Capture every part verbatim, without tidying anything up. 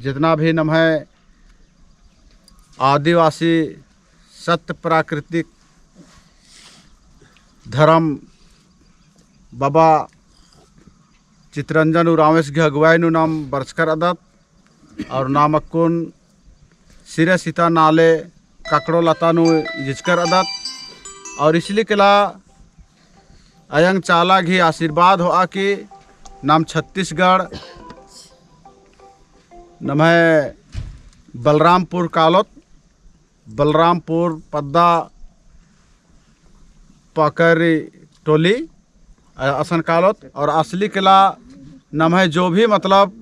जितना भी नम्है आदिवासी सत्य प्राकृतिक धर्म बाबा चितरंजन उराँवस गही अगुवाई नू नाम बरचकर अदत और नाम अक्कुन सिरे सिता नाले ककड़ो लता नू इजचकर अदत। और इसलिकला अयंग चाला गही आशीर्वाद होआ कि नाम छत्तीसगढ़ नम्है बलरामपुर कालोत, बलरामपुर पद्दा पकरी टोली, अ, असन कालोत। और असलिकला नम्है जो भी मतलब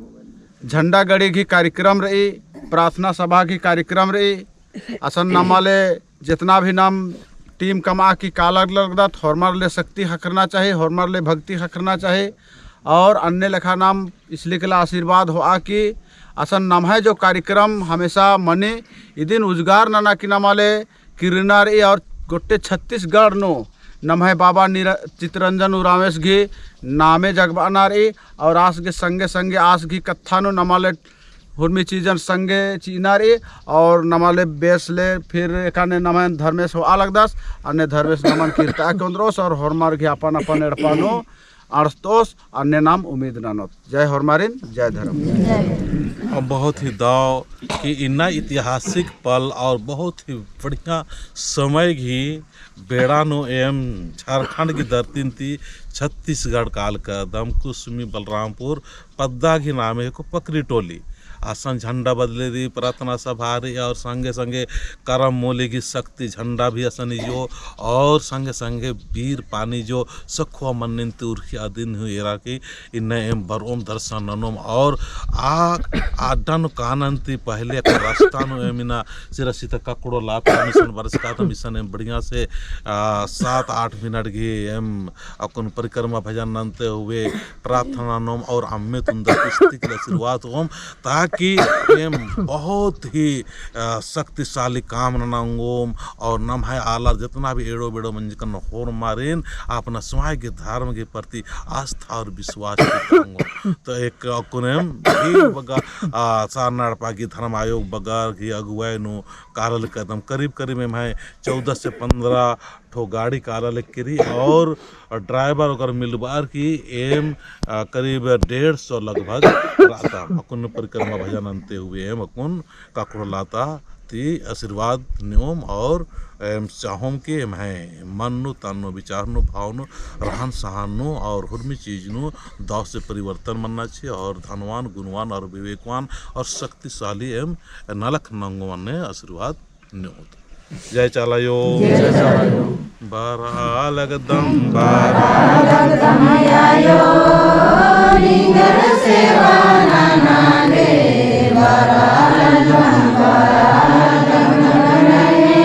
झंडा गड़ी गही कार्यक्रम रई, प्रार्थना सभा गही कार्यक्रम रई, असन नमाले जितना भी नाम team कमआ की काला लगदत, होरमर ले शक्ति ख़क्खरना चाही, होरमर ले भक्ति ख़क्खरना चाही। और अन्ने लेखा नाम इसलिकला आशीर्वाद होआ कि असन नम्है जो कार्यक्रम हमेशा मनी इदिन उजगार नना की नमाले किरना रई और गोट्टे छत्तीसगढ़ नू नम्है बाबा निर-, चितरंजन उराँवस गही नामे जगबाना रई। और आस गही संगे संगे आस गही कत्था नू नमाले हुरमी चीजन संगे चिअना रई। और नमाले बेस ले फिर एकाने नम्है धर्मेस होआ लगदस, अन्ने धर्मेस नमन किरता के ओन्द्रोस और होरमर गही अपन अपन एड़पा नू अंड़सतोस, अन्ने नाम उम्मीद ननोत। जय होरमारिन, जय धर्म। और बहुत ही दव कि इन्ना ऐतिहासिक पल और बहुत ही बढ़िया समय गही बेड़ा नू एम झारखंड गही धरतीन ती छत्तीसगढ़ कालकदम कुसमी बलरामपुर पद्दा गही नामे को पकरी टोली असन झंडा बदले रई, प्रार्थना सभा रई और संगे संगे करम मूली गही शक्ति झंडा भी असन इजो और संगे संगे बीर पानी जो सखुआ मन्निन ती उरखी अदिन हूँ एरा की इन्ना एम बरओम दर्शन ननोम और आ अड्डा नू कानन ती पहले अक्कुन रास्ता नू एम इन्ना सिरा सीता ककड़ो लाता मिशन बरचकातम इसन एम बढ़िया से, आ, सात आठ मिनट गही एम अक्कुन परिक्रमा भजन नन्ते हुए प्रार्थना ननोम और अम्मे तुन्दर पुस्तिक ले आशीर्वाद होम, ताकि एम बहुत ही, आ, शक्तिशाली काम नना ओंगोम और नम्है आलर जितना भी एड़ो बेड़ो मंजकन होरमारिन अपना स्वयं के धर्म के प्रति आस्था और विश्वास की ओंगोम। तो एक अक्कुन एम भी बग्गे, आ, सरना एड़पा गही धर्म आयोग बग्गे गही अगुवाई नू काला लगदम करीब करीब एम्है चौदह से पन्द्रह ठो गाड़ी काला लगी रई और driver ओकर मिलबार की एम, आ, करीब डेढ़ सौ लगभग रअदम। अक्कुन परिक्रमा भजन नन्ते हुए एम अक्कुन ककड़ो लाता ती आशीर्वाद नेओम और एम चाहोम कि एम्है मन नू, तन नू, विचार नू, भाव नू, रहन सहन नू और हुरमी चीज नू दव से परिवर्तन मन्ना ची और धनवान, गुणवान और विवेकवान और शक्तिशाली एम नलख नंगोन ने आशीर्वाद नेओत। जय चाला आयो। जय चाला आयो। बरआ लगदम, बरआ लगदम आयो, निंगन सेवा नना गे, बरआ लगदम, बरआ लगदम नना गे।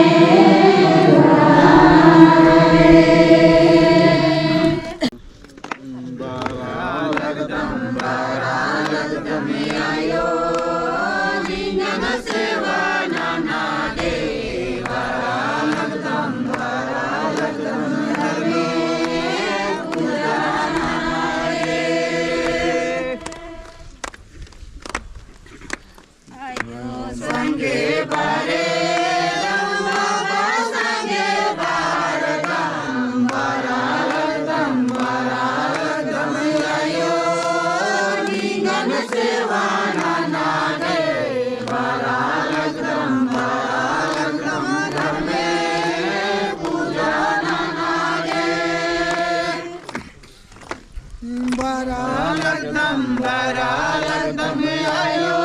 बरआ लगदम, बरआ लगदम आयो,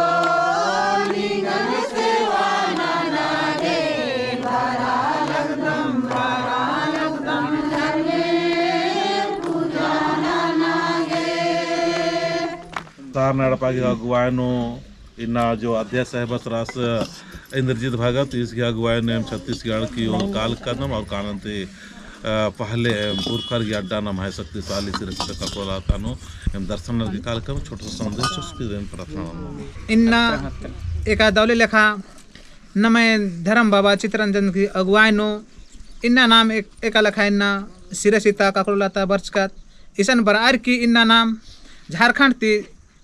निंगन सेवा नना गे, बरआ लगदम, बरआ लगदम धर्मे पूजा नना गे। सरना एड़पा गही अगुवाई नू इन्ना जो अध्यक्ष साहब रअस इंद्रजीत भगत, इसकी अगुवाई नू एम छत्तीसगढ़ की ओर काला लगदम और कानन ती, अ, पहले पुरखर गही अड्डा नम्है शक्तिशाली सिरा सीता ककड़ो लाता नू एम दर्शन नना गे काला लगदम, छोटा सा संदेश उसकी देन प्रार्थना नू। इन्ना एका दव ले लेखा नम्है धर्म बाबा चितरंजन गही अगुवाई नू इन्ना नाम एक, एका लेखा इन्ना सिरा सीता ककड़ो लाता बरचकत इसन बरअर की इन्ना नाम झारखंड ती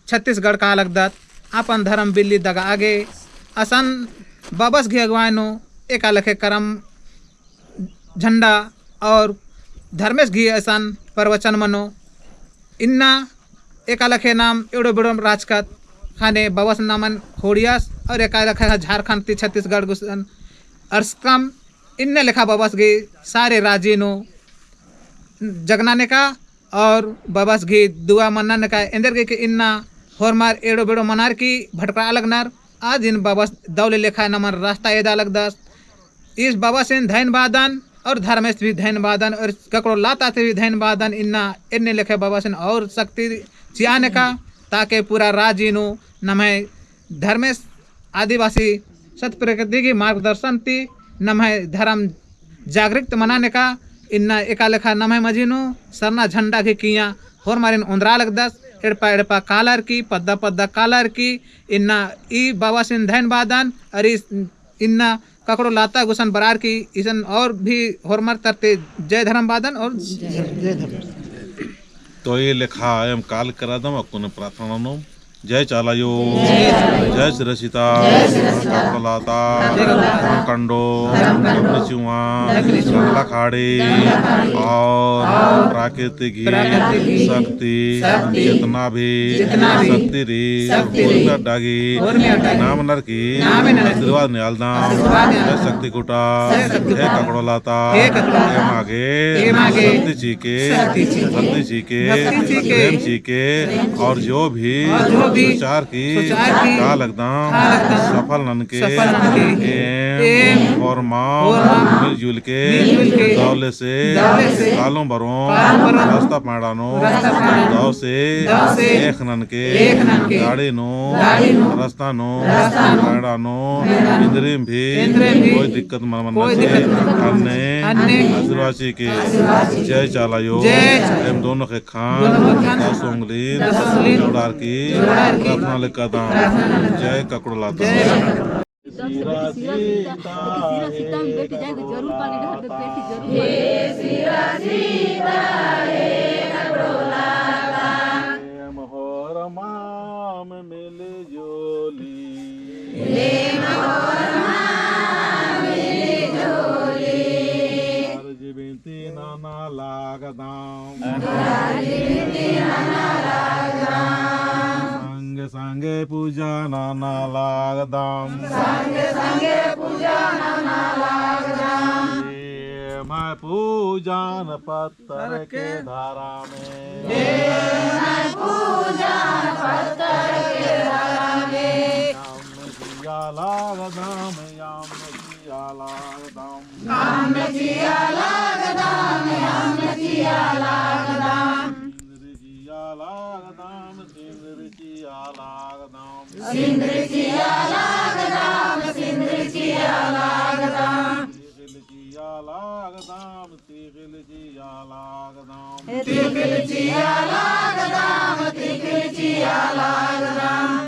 छत्तीसगढ़ काला लगदत। आपन धरम बिल्ली दगा आगे असन बबस गही अगुवाई नू एका लेखे करम झंडा और धर्मेस गही असन प्रवचन मनो। इन्ना एका लेखे नाम एड़ो बेड़ो राजकत खाने बबस नमन होड़ियस और एका लेखे झारखंड ती छत्तीसगढ़ गुसन अरसकम इन्ने लेखा बबस गही सारे राजी नू जगना नेका और बबस गही दुआ मन्ना नेका एन्देर गे कि इन्ना होरमर एड़ो बेड़ो मनार की भटकरा लगनर। आदिन बबस दौले लेखा नमन रास्ता एदा लगदस। इस बबसिन धैन बादन और धर्मेस भी धैन बादन और ककड़ो लाता ती भी धैन बादन। इन्ना एन्ने लेखे बबसिन और शक्ति चिआ नेका ताकि पूरा राजी नू नम्है धर्मेस आदिवासी सत प्रकृति गही मार्गदर्शन ती नम्है धर्म जागृत मना नेका। इन्ना एका लेखा नम्है मझी नू सरना झंडा गही किइय्या होरमारिन ओन्द्रा लगदस। एड़पा एड़पा कालर की, पद्दा पद्दा कालर की, इन्ना ई बबसिन धैन बादन और इस इन्ना ककड़ो लाता गुसन बरार की इसन और भी होरमर तरती जय धर्म बादन और जय धर्म। तो ई लेखा एम काल करादम अक्कुन प्रार्थना ननोम। जय चाला अयो, जय सिरा सीता, ककड़ो लाता, धर्म कंडो, दक्खनी चिउवा, दंगला खाड़ी और प्राकृतिक गही शक्ति, जितना भी शक्ति रई, होरमी अड्डा गही नाम नर की आशीर्वाद नेआलदम। हे शक्ति खुटा, हे ककड़ो लाता, एमा गे शक्ति चिके, भक्ति चिके, प्रेम चिके, और जो भी सोचार की का लगदम सफल ननके एम होरमर मिलजुल के दौले से कालों बरोम रास्ता पैंड़ा नू दौ से एक ननके गाड़ी नू रास्ता नू पैंड़ा नू इन्द्रिम भी कोई दिक्कत मल मन्ना चिके। अन्ने आशीर्वाद चिके। जय चाला अयो। एम दोनों खे खान दस उंगली जोड़ार की प्रार्थना लेकादम। जय ककड़ो लाता। एम होरमाम मिलजुली। अर्जी बिनती नना लगदम। संगे संगे पूजा नना लगदम। एम्है पूजन पत्तर के धरमे। एम्है पूजन पत्तर के धरमे। अम्म चिआ लगदम, अम्म चिआ लगदम। अम्म चिआ लगदम, अम्म चिआ लगदम। सिंदरी चिआ लगदम, सिंदरी चिआ लगदम। सिंदरी चिआ लगदम, सिंदरी चिआ लगदम। तिखिल चिआ लगदम, तिखिल चिआ लगदम। तिखिल चिआ लगदम, तिखिल चिआ लगदम।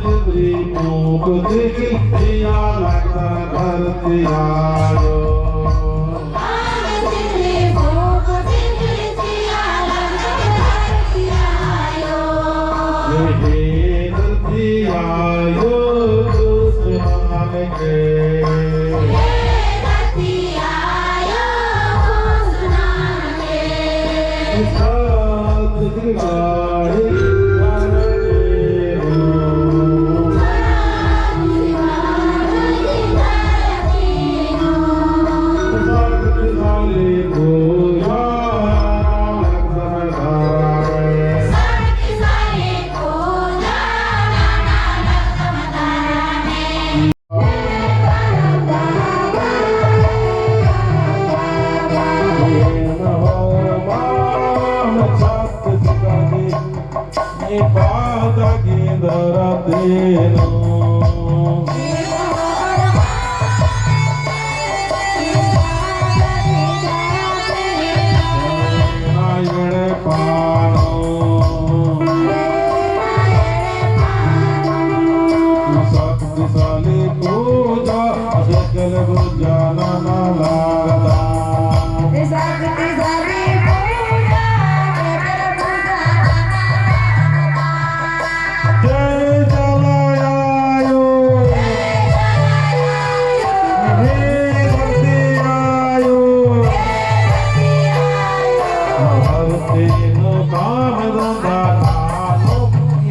धरती आयो। हे धरती आयो, दुश्मन के। शक्तिशाली पूजा, असेकल पूजा नना लागता। शक्तिशाली पूजा, असेकल पूजा नना लागता। जय जलायो। हे धरती आयो। धरती नू काम धंधा कालो,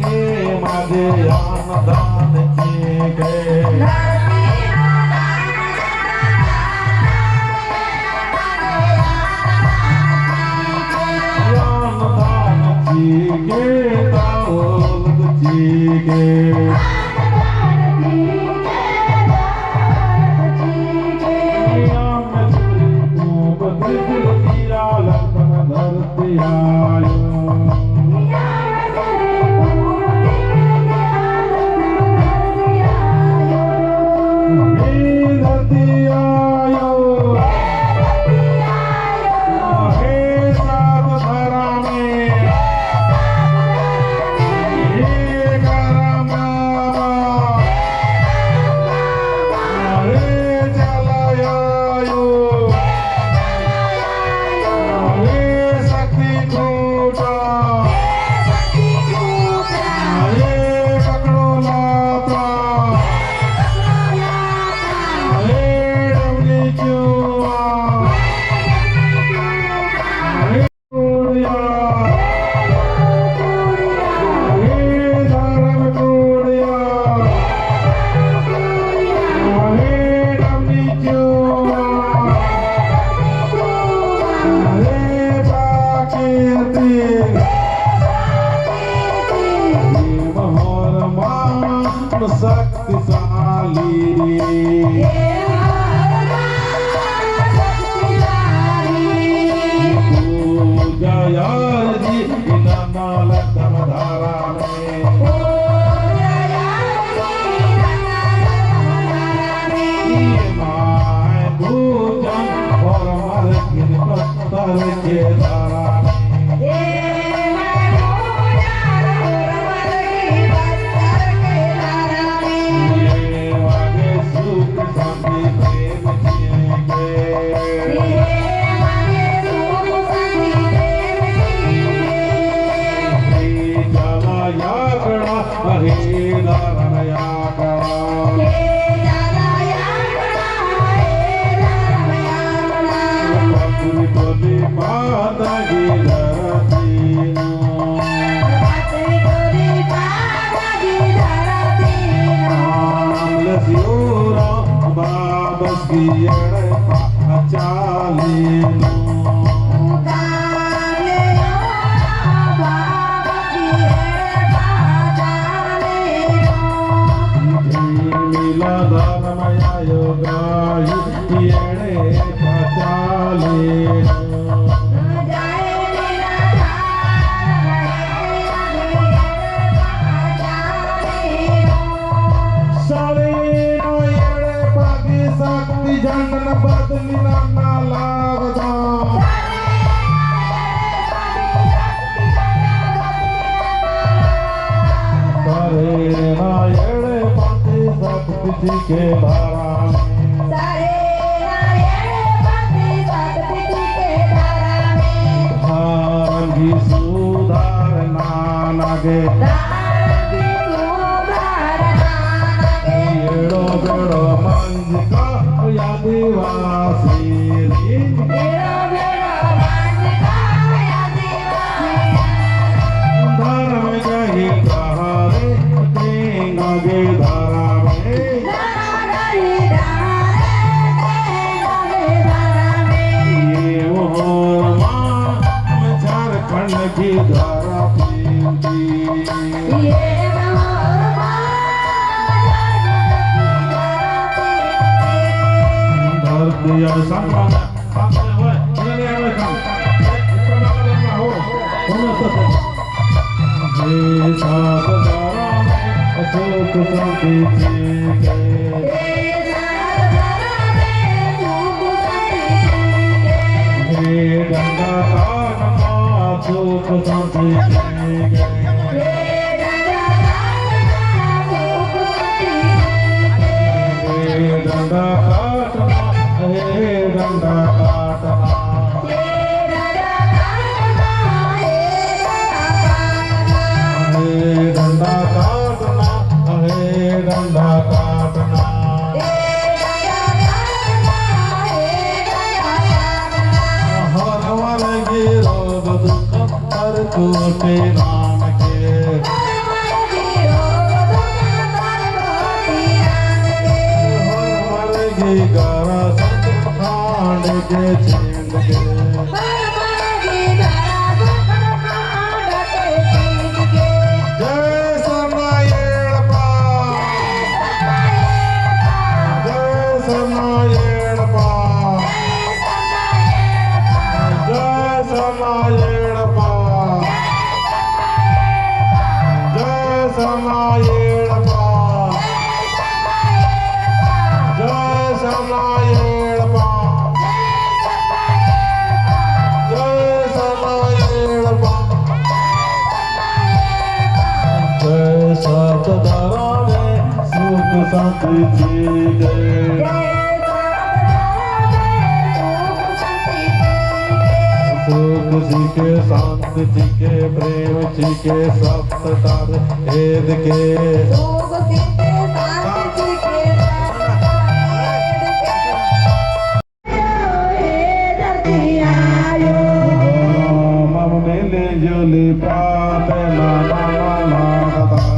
ये मागे दान चिके। ज्ञान दान चिके, दौलत चिके। ज्ञान चिके, दौलत चिके। शक्तिशाली। पूजा यार जी इन्ना मालक धर्मधारा में। ये माय पूजन और मरकिन पत्थर के धारा में। चिके धरम। सारे नारायण भक्ति शक्ति चिके धरम। धरम गही सुधारना गे। धरम गही सुधारना गे। एड़ो बेड़ो मंजका आदिवासी रीन। एड़ो बेड़ो मंजका आदिवासी। धरम गही डहरे तेंगा गे धरम। झारखंड की धरती। धरती और सम्मान। हे सात धारा में सुख शांति चिके। हे डंडा काटना सुख शांति चिके। हे डंडा काटना, हे डंडा काटना। हे डंडा काटना, हे डंडा काटना। हर मरगी रोग दुख हर कोटि नाम के। हर मरगी गरज खांड के छींद के। जय सरना एड़पा। जय सरना एड़पा। जय सरना एड़पा। जय सरना एड़पा। जय सरना एड़पा। जय सरना एड़पा। जय सत धरम में सुख शांति चिके। सुख चिके, शांति चिके, प्रेम चिके, सत डहरे एदके। सुख चिके, शांति चिके, सत डहरे एदके। मम मिली जुली प्रार्थना नना लगदम।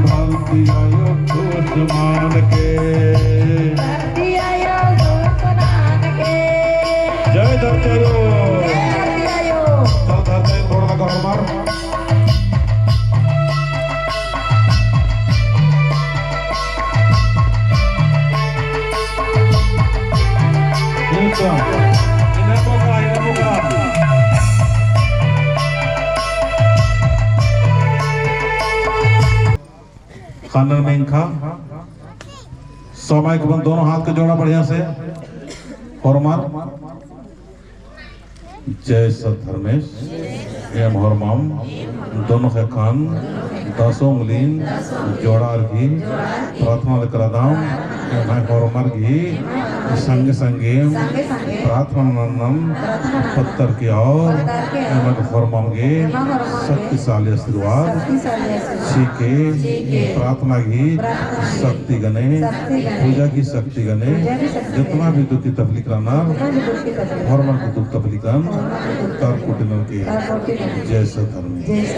धरती आयो दुश्मन के। जय धरती आयो। चल धरती आयो, गोड़ लगा हमार। ख़न्नन मेंखा, समय को बन दोनों हाथ को जोड़ा बढ़िया से। होरमर। जय सत धर्मेस। एम होरमम दोनों ख़ेक्खन दसों उंगलिन जोड़ार की प्रार्थना करदम। एम्है होरमर की संगे संगे प्रार्थना नन्नम पत्तर की और एम्है होरमम की शक्तिशाली आशीर्वाद चिके। प्रार्थना की शक्ति गने, पूजा की शक्ति गने, जितना भी दुखी तकलीफ रअनर, होरमर की दुख तकलीफन तर कुटिनर की। जय सत धर्मेस।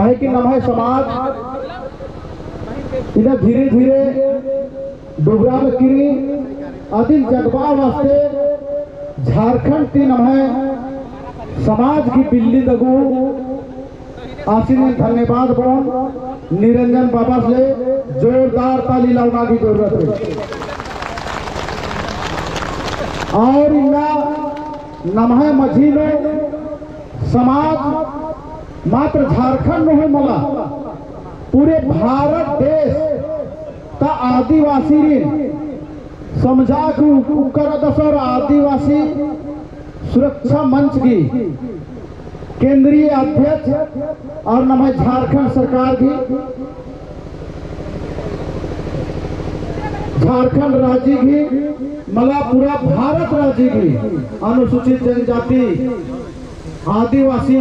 काहे कि नम्है समाज इन्ना धीरे धीरे डुबरा लगी रई, अदिन जगबआ वास्ते झारखंड ती नम्है समाज गही बिल्ली दगू आसिन धन्यवाद बओन। निरंजन बाबस ले जोरदार ताली लगना की जरूरत है। और इन्ना नम्है मझी नू समाज मात्र झारखंड नू ही मला, पूरे भारत देश ता आदिवासीरिन समझा के उक्कर रअदस और आदिवासी सुरक्षा मंच गही केंद्रीय अध्यक्ष और नम्है झारखंड सरकार गही, झारखंड राज्य गही, मला पूरा भारत राज्य गही अनुसूचित जनजाति आदिवासी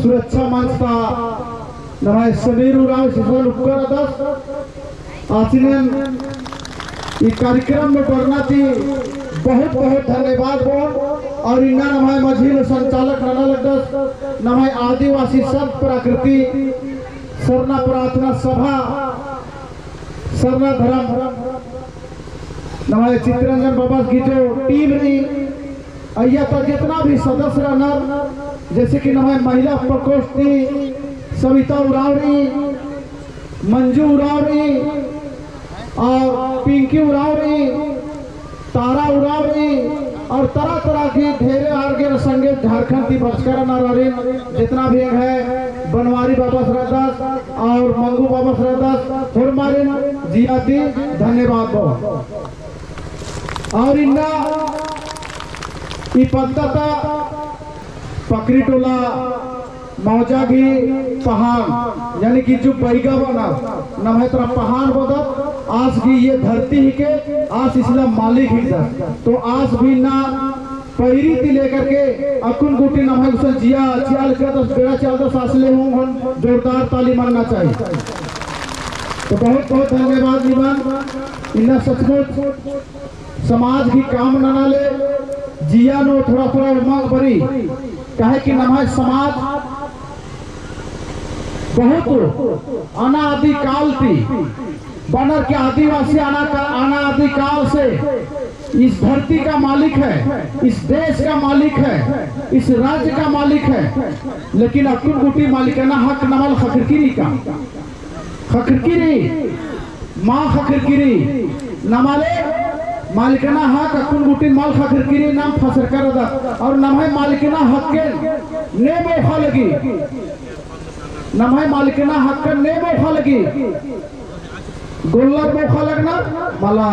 सुरक्षा मंच ता नम्है समीर उराँव इसन उक्कर रअदस। आसिनन ई कार्यक्रम में बरना ती बहुत बहुत धन्यवाद बओन। और इन्ना नम्है मझी नू संचालक नना लगदस नम्है आदिवासी संत प्रकृति सरना प्रार्थना सभा सरना धर्म नम्है चितरंजन बाबस गही जो टीम रई, अइय्या ता जितना भी सदस्य रअनर, जैसे कि नम्है महिला प्रकोष्ठ ती सविता उराँव रई, मंजू उराँव रई और पिंकी उराँव रई, तारा उराँव रई और तरह तरह की ढेरे आर गे संगे झारखंड ती बरचकर रअनर आरिन, जितना भी एंग्है बनवारी बाबस रअदस और मंगू बाबस रअदस, होरमारिन जिया ती धन्यवाद बओन। और इन्ना ई पद्दा ता पकरी टोला मौजा गही पहान, यानी कि जो बैगा बअनर, नम्है तरा पहान बअदत, आस गही ये धरती हिके, आस इसला मालिक हिकदत। तो आस भी इन्ना पैरी ती लेकर के अक्कुन गूटी नम्है गुसन जिया चिआ लगदस, बेड़ा चिआ लगदस, आस ले हूँ हम जोरदार ताली मन्ना चाहिए। तो बहुत बहुत धन्यवाद निमन, इन्ना सचमुच समाज गही काम नना ले जिया नू थोड़ा थोड़ा उमंग बरई, काहे कि नम्है समाज बहुत अनादि काल ती बअनर कि आदिवासी अना का-, अनादि काल से इस धरती का मालिक है, इस देश का मालिक है, इस राज्य का मालिक है, लेकिन अक्कुन गूटी मालिकाना हक नमल ख़क्खरकी रई का? ख़क्खरकी रई, मल ख़क्खरकी रई। नमाले मालिकाना हक अक्कुन गूटी मल ख़क्खरकी रई, नाम फसरकर रअदत। और नम्है मालिकाना हक ने मोख़ा लगी, नम्है मालिकाना हक ने मोख़ा लगी। गोल्लर मोख़ा लगनर मला,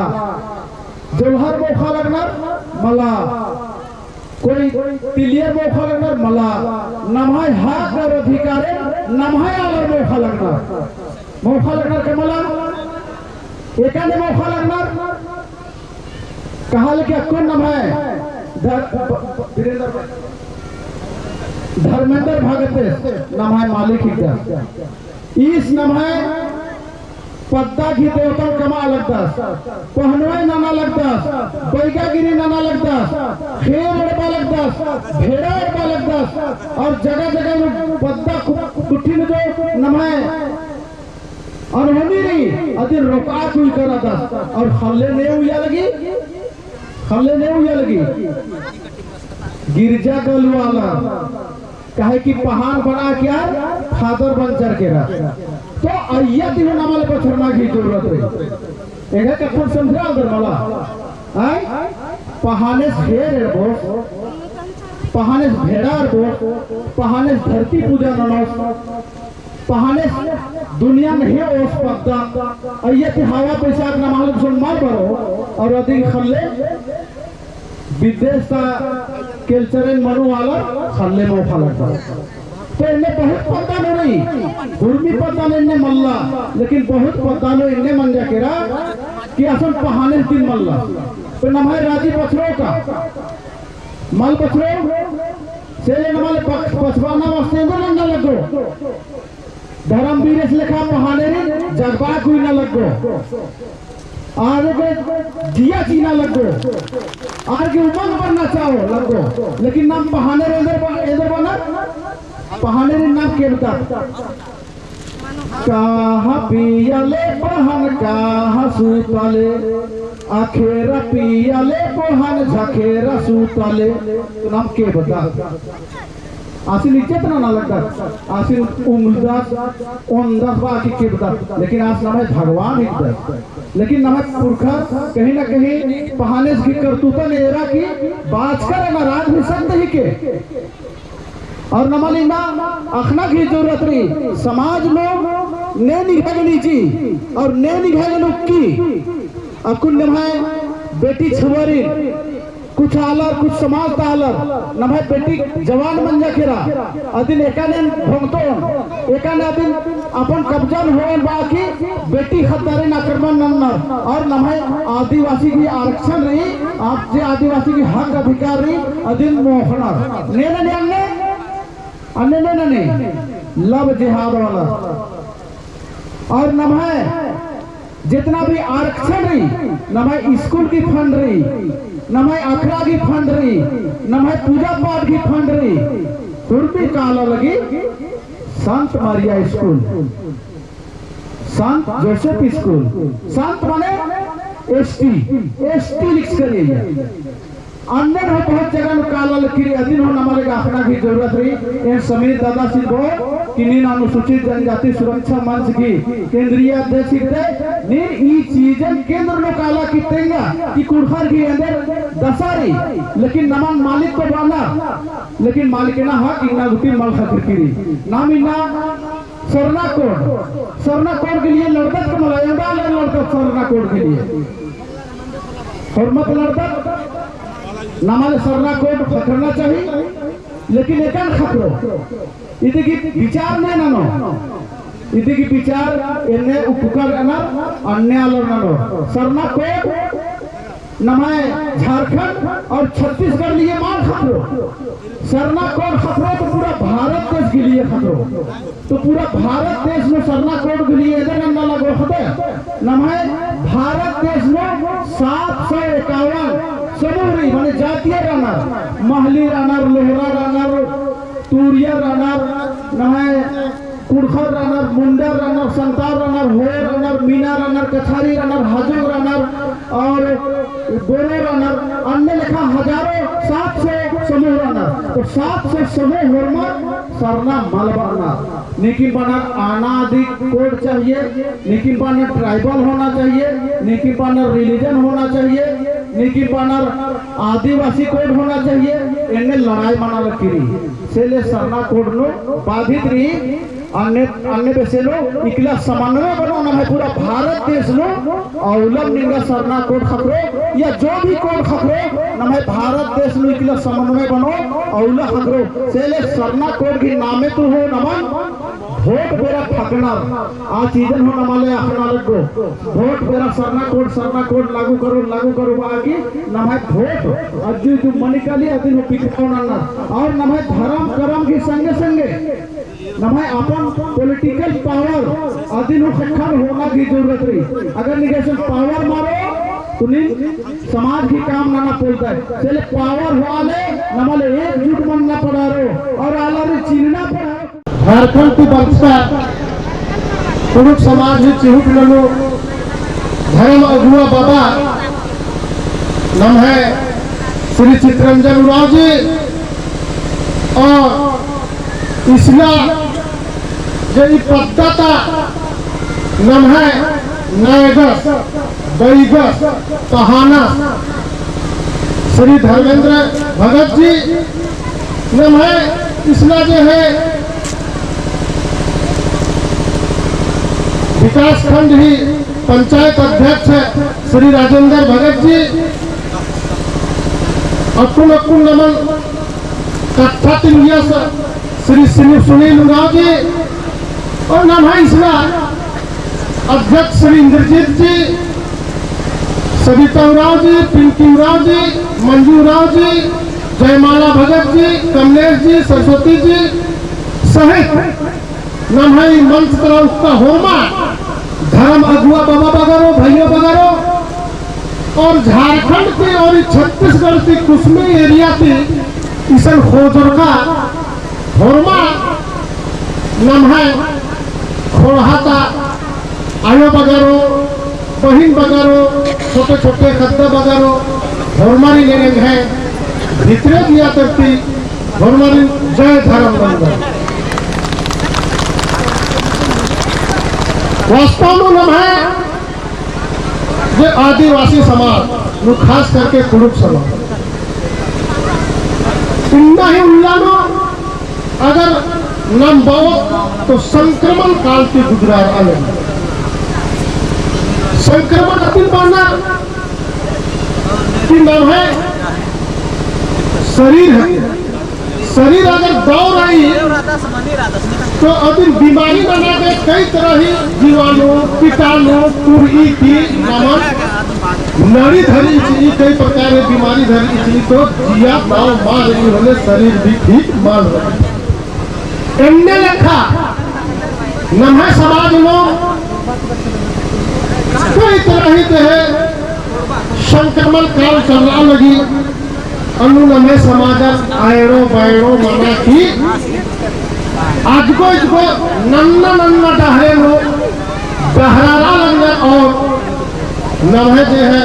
जोल्हर मोख़ा लगनर मला, कोई तिलियर मोख़ा लगनर मला, नम्है हक और अधिकारेन नम्है आलर मोख़ा लगनर। मोख़ा लगनर का मला, एकाने मोख़ा लगनर, कहा ले कि अक्कुन नम्है धर-, ब-, ब-, धर्मेंद्र भगतेस नम्है मालिक हिकदस। ईस नम्है पद्दा गही देवतन कमआ लगदस, पहनोय नना लगदस, बैगागिरी नना लगदस, ख़ेर एड़बा लगदस, भेड़ा एड़बा लगदस, और जगह जगह नू पद्दा कु-, कुट्ठी नू जो नम्है अनहोनी रई, अदिन रोकआ कुइकर रअदस, और ख़ल्ले ने उइया लगी, ख़ल्ले ने उइया लगी। गिरजा गलुआ आलर, काहे कि पहान बना के आर फादर बनचर केरा। तो अइय्या ती हूँ नमाले बछरना गही जरूरत रई। एंगा कत्थन समझरआ दर मला। आय? पहानेस ख़ेर एड़बोस, पहानेस भेड़ा एड़बोस, पहानेस धरती पूजा ननोस, पहानेस दुनिया में हे ओस पद्दा, अइय्या ती हवा बैसाख नमाले गुसन मल बरओ, और अदिन ख़ल्ले विदेश ता केलचरेन मनो आलर ख़ल्ले मोख़ा लगदर। तो एन्ने बहुत पद्दा नू रई, हुरमी पद्दा नू एन्ने मल्ला, लेकिन बहुत पद्दा नू एन्ने मंजा केरा कि असन पहानेस दिन मल्ला। तो नम्है राजी बछरो का? मल बछरो? से ले नमाले पछ-, पछबाना वास्ते एन्देर नन्ना लग्गो। धर्मवीरेस लेखा पहानेरिन जगबआ कुइना लग्गो। आर गे जिया चिअना लग्गो। आर गे उमंग बरना चाओ लग्गो। लेकिन नाम पहानेर एन्देर बा-, एन्देर बअनर? पहानेरिन नाम केबदत। कहाँ पियाले पहन कहाँ सूताले, अखेरा पियाले पहन झखेरा सूताले। तो नाम केबदत। आसिन इज्जत नना लगदत, आसिन उंगलदत, ओन्दत बा की केबदत, लेकिन आस नम्है भगवान हिकदत। लेकिन नम्है पुरखर कहीं ना कहीं पहानेस गही करतूतन एरा की बाचकर एना राग भी सकत ही के। और नमन इन्ना अख़ना गही जरूरत रई, समाज नू ने निंग्है गने जी और ने निंग्है गने उक्की। अक्कुन नम्है बेटी छुआरिन कुछ आलर, कुछ समाज ता आलर, नम्है बेटी जवान मंजा केरा, अदिन एकाने भोंगतोन, एकाने अदिन अपन कब्जा नू होओन बआ की बेटी ख़द्दारिन आक्रमण नन्नर, और नम्है आदिवासी गही आरक्षण रई, आप जे आदिवासी गही हक अधिकार रई, अदिन मोख़नर। ने ननी अन्ने, अन्ने ने ननी, love jihad वाला। और नम्है जितना भी आरक्षण रई, नम्है स्कूल गही fund रई, नम्है अखड़ा गही fund रई, नम्है पूजा पाठ गही fund रई, हुरमी काला लगी संत मरिया स्कूल, संत जोसेफ स्कूल, संत माने S T, S T लिखचका रई। अन्ने हूँ बहुत जगह नू काला लगी रई, अदिन हूँ नमा गे अख़ना गही जरूरत रई। एन समीर दादासिन बओन कि नीन अनुसूचित जनजाति सुरक्षा मंच गही केंद्रीय अध्यक्ष हिकदय, नीन ई चीजन केंद्र नू काला की तेंगा कि कुँड़ुख़र गही एन्देर दसा रई, लेकिन नमन मलिक तो बअना, लेकिन मलिक ना हक इन्ना गूटी मल ख़क्खरकी रई। नाम इन्ना सरना code, सरना code के लिए लड़दत का मला, एवंदा लड़दत सरना code के लिए। होरमत लड़दत, नमा ले सरना code ख़क्खरना चाहिए, लेकिन एकन ख़क्खरो। इदी गही विचार ने ननो, इदी गही विचार एन्ने उपकर अनर, अन्ने आलर ननो। सरना code नम्है झारखंड और छत्तीसगढ़ लिए मल ख़क्खरो। सरना code ख़क्खरो तो पूरा भारत देश के लिए ख़क्खरो। तो पूरा भारत देश नू सरना code के लिए एन्देर नन्ना लगो ख़द्दय। नम्है भारत देश नू सात सौ इक्यावन समूह रई, माने जातियर रअनर, महली रअनर, लोहरा रअनर, तुरियर रअनर, नम्है कुँड़ुख़र रअनर, मुंडर रअनर, संतार रअनर, होयर रअनर, मीना रअनर, कछारी रअनर, हाजोंग रअनर और बोरो रअनर, अन्ने लेखा हजारों सात सौ समूह रअनर। तो सात सौ समूह होरमर सरना मल बअनर। नीकिम बअनर अनादि code चाहिए, नीकिम बअनर tribal होना चाहिए, नीकिम बअनर religion होना चाहिए, नीकिम बअनर आदिवासी code होना चाहिए, एन्ने लड़ाई मना लगी रई। से ले सरना code नू बाधित रई, अन्ने, अन्ने बेसे नू इकला समन्वय बनो, नम्है पूरा भारत देश नू अउलम निंगा सरना code ख़क्खरो, या जो भी code ख़क्खरो, नम्है भारत देश नू इकला समन्वय बनो, अउला ख़क्खरो। से ले सरना code गही नामे तो हूँ नमन vote बेरा ठकनर, आ चीजन हूँ नमा ले अख़ना लगो। Vote बेरा सरना code, सरना code लागू करो, लागू करो बआ की नम्है vote अज्जु इज्जु मनी काली अदिन हूँ बिखराओ नन्ना। और नम्है धरम करम गही संगे संगे नम्है अपन political power अदिन हूँ ख़क्खन होना गही जरूरत रई। अगर निंग्है संग power मरो तो नीन समाज गही काम नना पोल्लदय। से ले power होआ ले नमा ले एकजुट मन्ना पड़ारो और आलर चिन्हना पड़ारो। झारखंड ती बरचका कुँड़ुख़ समाज ही चिहुट ननू धरम अगुवा बाबा नम्है श्री चितरंजन उराँव जी और इसला जे ई पद्दा ता नम्है नैगस, बैगस, पहानस, श्री धर्मेंद्र भगत जी, नम्है इसला जे है विकास खंड ही पंचायत अध्यक्ष श्री राजेंद्र भगत जी, अक्कुन अक्कुन नमन कत्था तिंगियस श्री, श्री सुनील उराँव जी और नम्है इसला अध्यक्ष श्री इंद्रजीत जी, सविता उराँव जी, पिंकी उराँव जी, मंजू उराँव जी, जयमाला भगत जी, कमलेश जी, सरस्वती जी सहित नम्है मंच तरा उक्का होरमा धरम अगुवा बाबा बगरो, भैया बगरो, और झारखंड ती और ई छत्तीसगढ़ ती कुसमी area ती इसन खोजरका होरमा नम्है ओड़हा ता आयो बगरो, बहिन बगरो, छोटे छोटे ख़द्द बगरो, होरमारिन एंग्है भितरे दिया तरती होरमारिन जय धर्म बंदन। वास्तव में नम्है जे आदिवासी समाज नू, खास करके कुँड़ुख़ समाज, इन्ना ही उल्ला नू अगर नाम बओत तो संक्रमण काल ती गुजरारआ लगी। संक्रमण अदिन बअनर कि नम्है शरीर है, शरीर अगर दौ रई तो अदिन बीमारी नना गे कई तरह ही जीवाणु, कीटाणु, तुरई ती नमन नड़ी धरी चिई, कई प्रकार की बीमारी धरी चिई, तो जिया दौ मल रई होले शरीर भी ठीक मल रई। एन्ने लेखा नम्है समाज नू कई तरह ही देहे संक्रमण काल चलरआ लगी। अन्नु नम्है समाजन आयड़ो बायड़ो मना की अजगो इजगो नन्ना नन्ना डहरे नू डहरारआ लगनर और नम्है जे है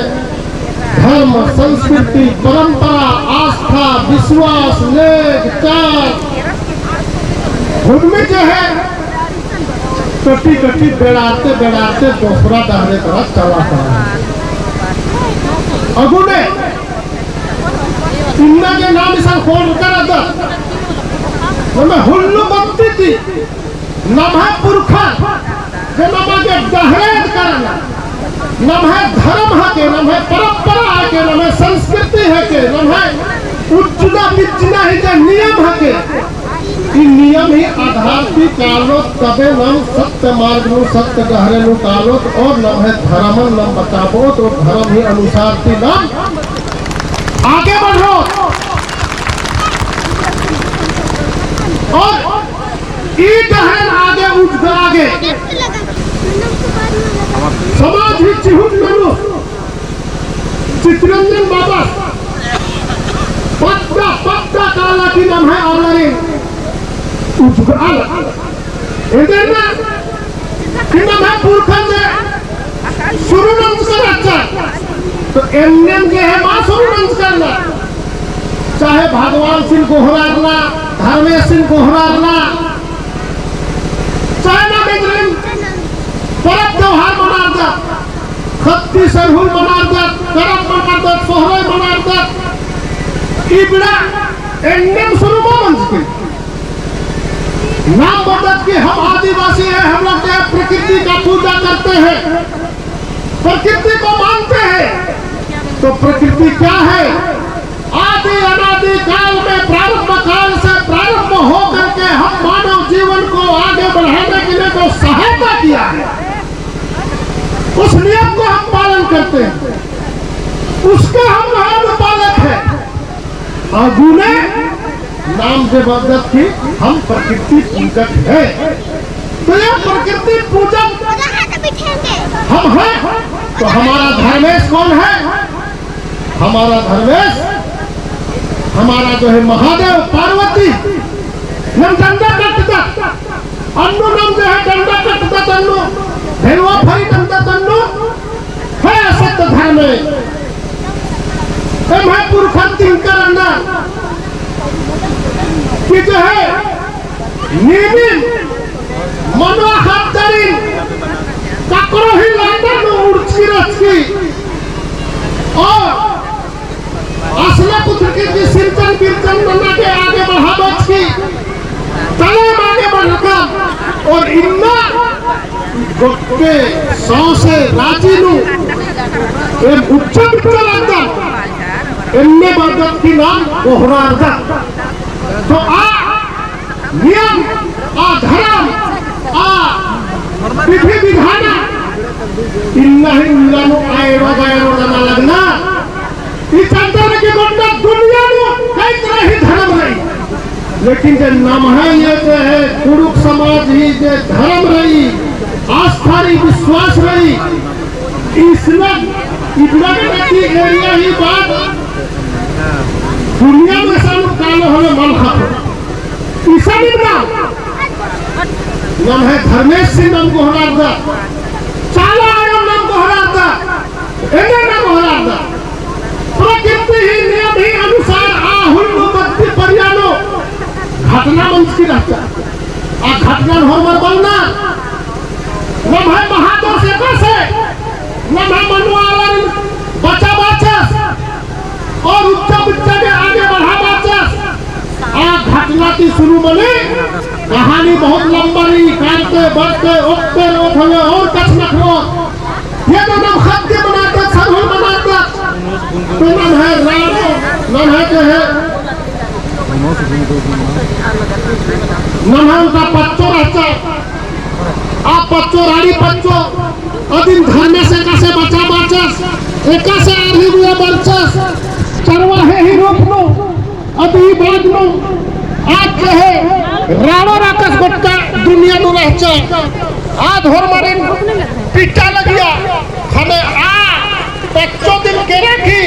धर्म, संस्कृति, परंपरा, आस्था, विश्वास, नेग, चार, हुनमे जे है कटी कटी बेड़ारते बेड़ारते दोसरा डहरे तरफ चला पड़ा। अगुने इन्ना जे नाम इसन खोल कर अदर, नम्है हुल्लो बत्ती ती नम्है पुरखर जे नमा गे डहरे एदका रअनर, नम्है धर्म हके, नम्है परंपरा हके, नम्है संस्कृति हके, नम्है उज्जना बिज्जना ही जे नियम हके, ई नियम ही आधार ती कालोत तबे नम सत्य मार्ग नू, सत्य डहरे नू कालोत और नम्है धर्मन नम बचाबओत और धर्म ही अनुसार ती नम आगे बढ़ोत। और ई डहरेन आगे उठा गे समाज ही चिहुट ननु चितरंजन बाबस पद्दा पद्दा काला की नम्है आलरे उजगाल। एन्देरना कि नम्है पुरखर जे सुरु नंजकर रहचा, तो एन्नेम जे है मा सुरु नंजकर ना, चाहे भगवानसिन गोहरारना, धर्मेसिन गोहरारना, चाहे ना बेदरिन परब त्योहार मनारदत, खत्ती सरहुल मनारदत, करम मनारदत, सोहराई मनारदत, इबड़ा एन्नेम सुरु मा मंजकी। नाम बअदत कि हम आदिवासी हैं, हम लोग जो है प्रकृति का पूजा करते हैं, प्रकृति को मानते हैं। तो प्रकृति क्या है? आदि अनादि काल में, प्रारंभ काल से प्रारंभ होकर के हम मानव जीवन को आगे बढ़ाने के लिए जो सहायता किया है, उस नियम को हम पालन करते हैं, उसके हम अनुपालक हैं। अगुने नाम जे बअदत कि हम प्रकृति पूजक हैं, तो यह प्रकृति पूजक हम हैं, तो हमारा धर्मेश कौन है? हमारा धर्मेश, हमारा जो है महादेव, पार्वती, नम डंडा कट्टदत, अन्नु नम जो है डंडा कट्टदत अन्नु, भेलवा फरी डंडा तन्नु, है असत धर्म। एम्है पुरखर तिंकर अन्ना कि जो है नीमिन मनवा ख़द्दारिन ककरो ही लाटा नू उड़चकी रहचकी और असला पुत्र की, की सिरजन बिरजन नना के आगे बढ़ाबचकी, तले आगे बढ़रकम और इन्ना गोट्टे सौंसे राजी नू एम उच्चा बिच्चा लगदम, एन्ने बअदत कि नाम गोहरारदत। तो आ नियम, आ धरम, आ विधि विधान, इन्ना ही उल्ला नू आयरो बायरो नना लगना। ई चंदन की गोट्टा दुनिया नू कई तरह ही धरम रई, लेकिन जे नम्है ये जे है कुँड़ुख़ समाज ही जे धरम रई, आस्था रई, विश्वास रई, इसने इबड़ा के नदी area ही बात दुनिया में सब कालो हमें मन खातो। इसन इबड़ा नम्है धर्म धर्मेस ही नाम गोहरारदत, चाला आयो नाम गोहरारदत, एन्ने नाम गोहरारदत। प्रकृति ही नियम ही अनुसार आ हुल नू बत्ती परिया नू घटना मंजकी रहचा। आ घटना होरमर बलना, नम्है महादोष एकासे, नम्है मनवा आलर बचाबाचस और उच्चा बिच्चा के आगे बढ़ाबाचस। आ घटना ती शुरू मनी, कहानी बहुत लंबा रई, कालते, बढ़ते, ओक्ते, रोत हवे और कछनखरोत। ये तो नम ख़द्द मनारदत, सरहुल मनारदत। तो नम्है राणो, नम्है जो है, नम्है ओन्टा पच्चो रहचा। आ पच्चो, रानी पच्चो, अदिन धर्मेस एकासे बचाबाचस, एकासे आर ही बुआ बरचस, चरवाहे ही रूप नू, अदी बाद नू, आज जो है, राणो राकस गोट्टा दुनिया नू रहचा। आज होरमारिन पिट्टा लगिया, ख़ने आ पच्चो दिन केरा की,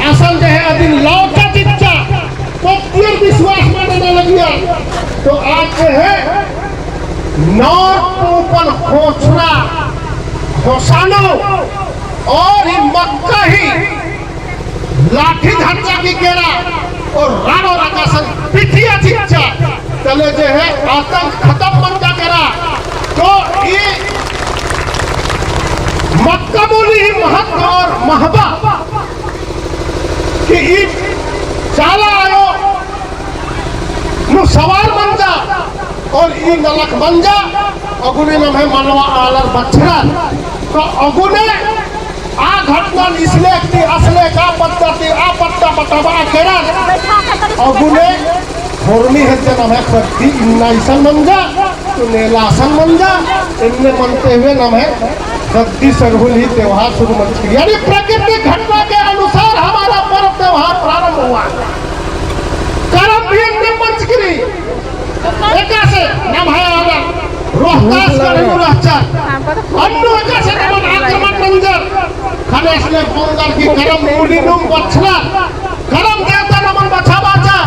असन जो है, अदिन लौचा चिच्चा, पत्तियर विश्वास मना लगिया। तो आज जो है, नौर पूपन खोछरा, खोसानो और ई मक्का ही लाठी धरचा की केरा और राणो राकसन पिटिया चिच्चा, तले जे है आतंक खतम मंजा केरा। तो ई मक्का बोली ही महत्व और महबा कि ई चाला आयो नू सवार मंजा और ई नलख मंजा, अगुने नम्है मनवा आलर बछरर। तो अगुने आ घटना इसले ती असले का पत्ता ती आ पत्ता पटाबा केरर। अगुने होरमी हेद्दे नम्है ख़द्दी इन्ना इसन मंजा, तो नेला असन मंजा, इन्ने मनते हुए नम्है ख़द्दी सरहुल ही त्योहार शुरू मंजकी। यानी प्राकृतिक घटना के अनुसार हमारा पर्व त्योहार प्रारंभ हुआ। करम भी इन्ने मंजकी। एकासे नम्है आलर रोहतास गढ़ नू रहचर। अन्नु एकासे नमन आक्रमण नंजर। ख़ने असले बंदर की करम मूली नू बछरर। करम देवता नमन बछाबाचा।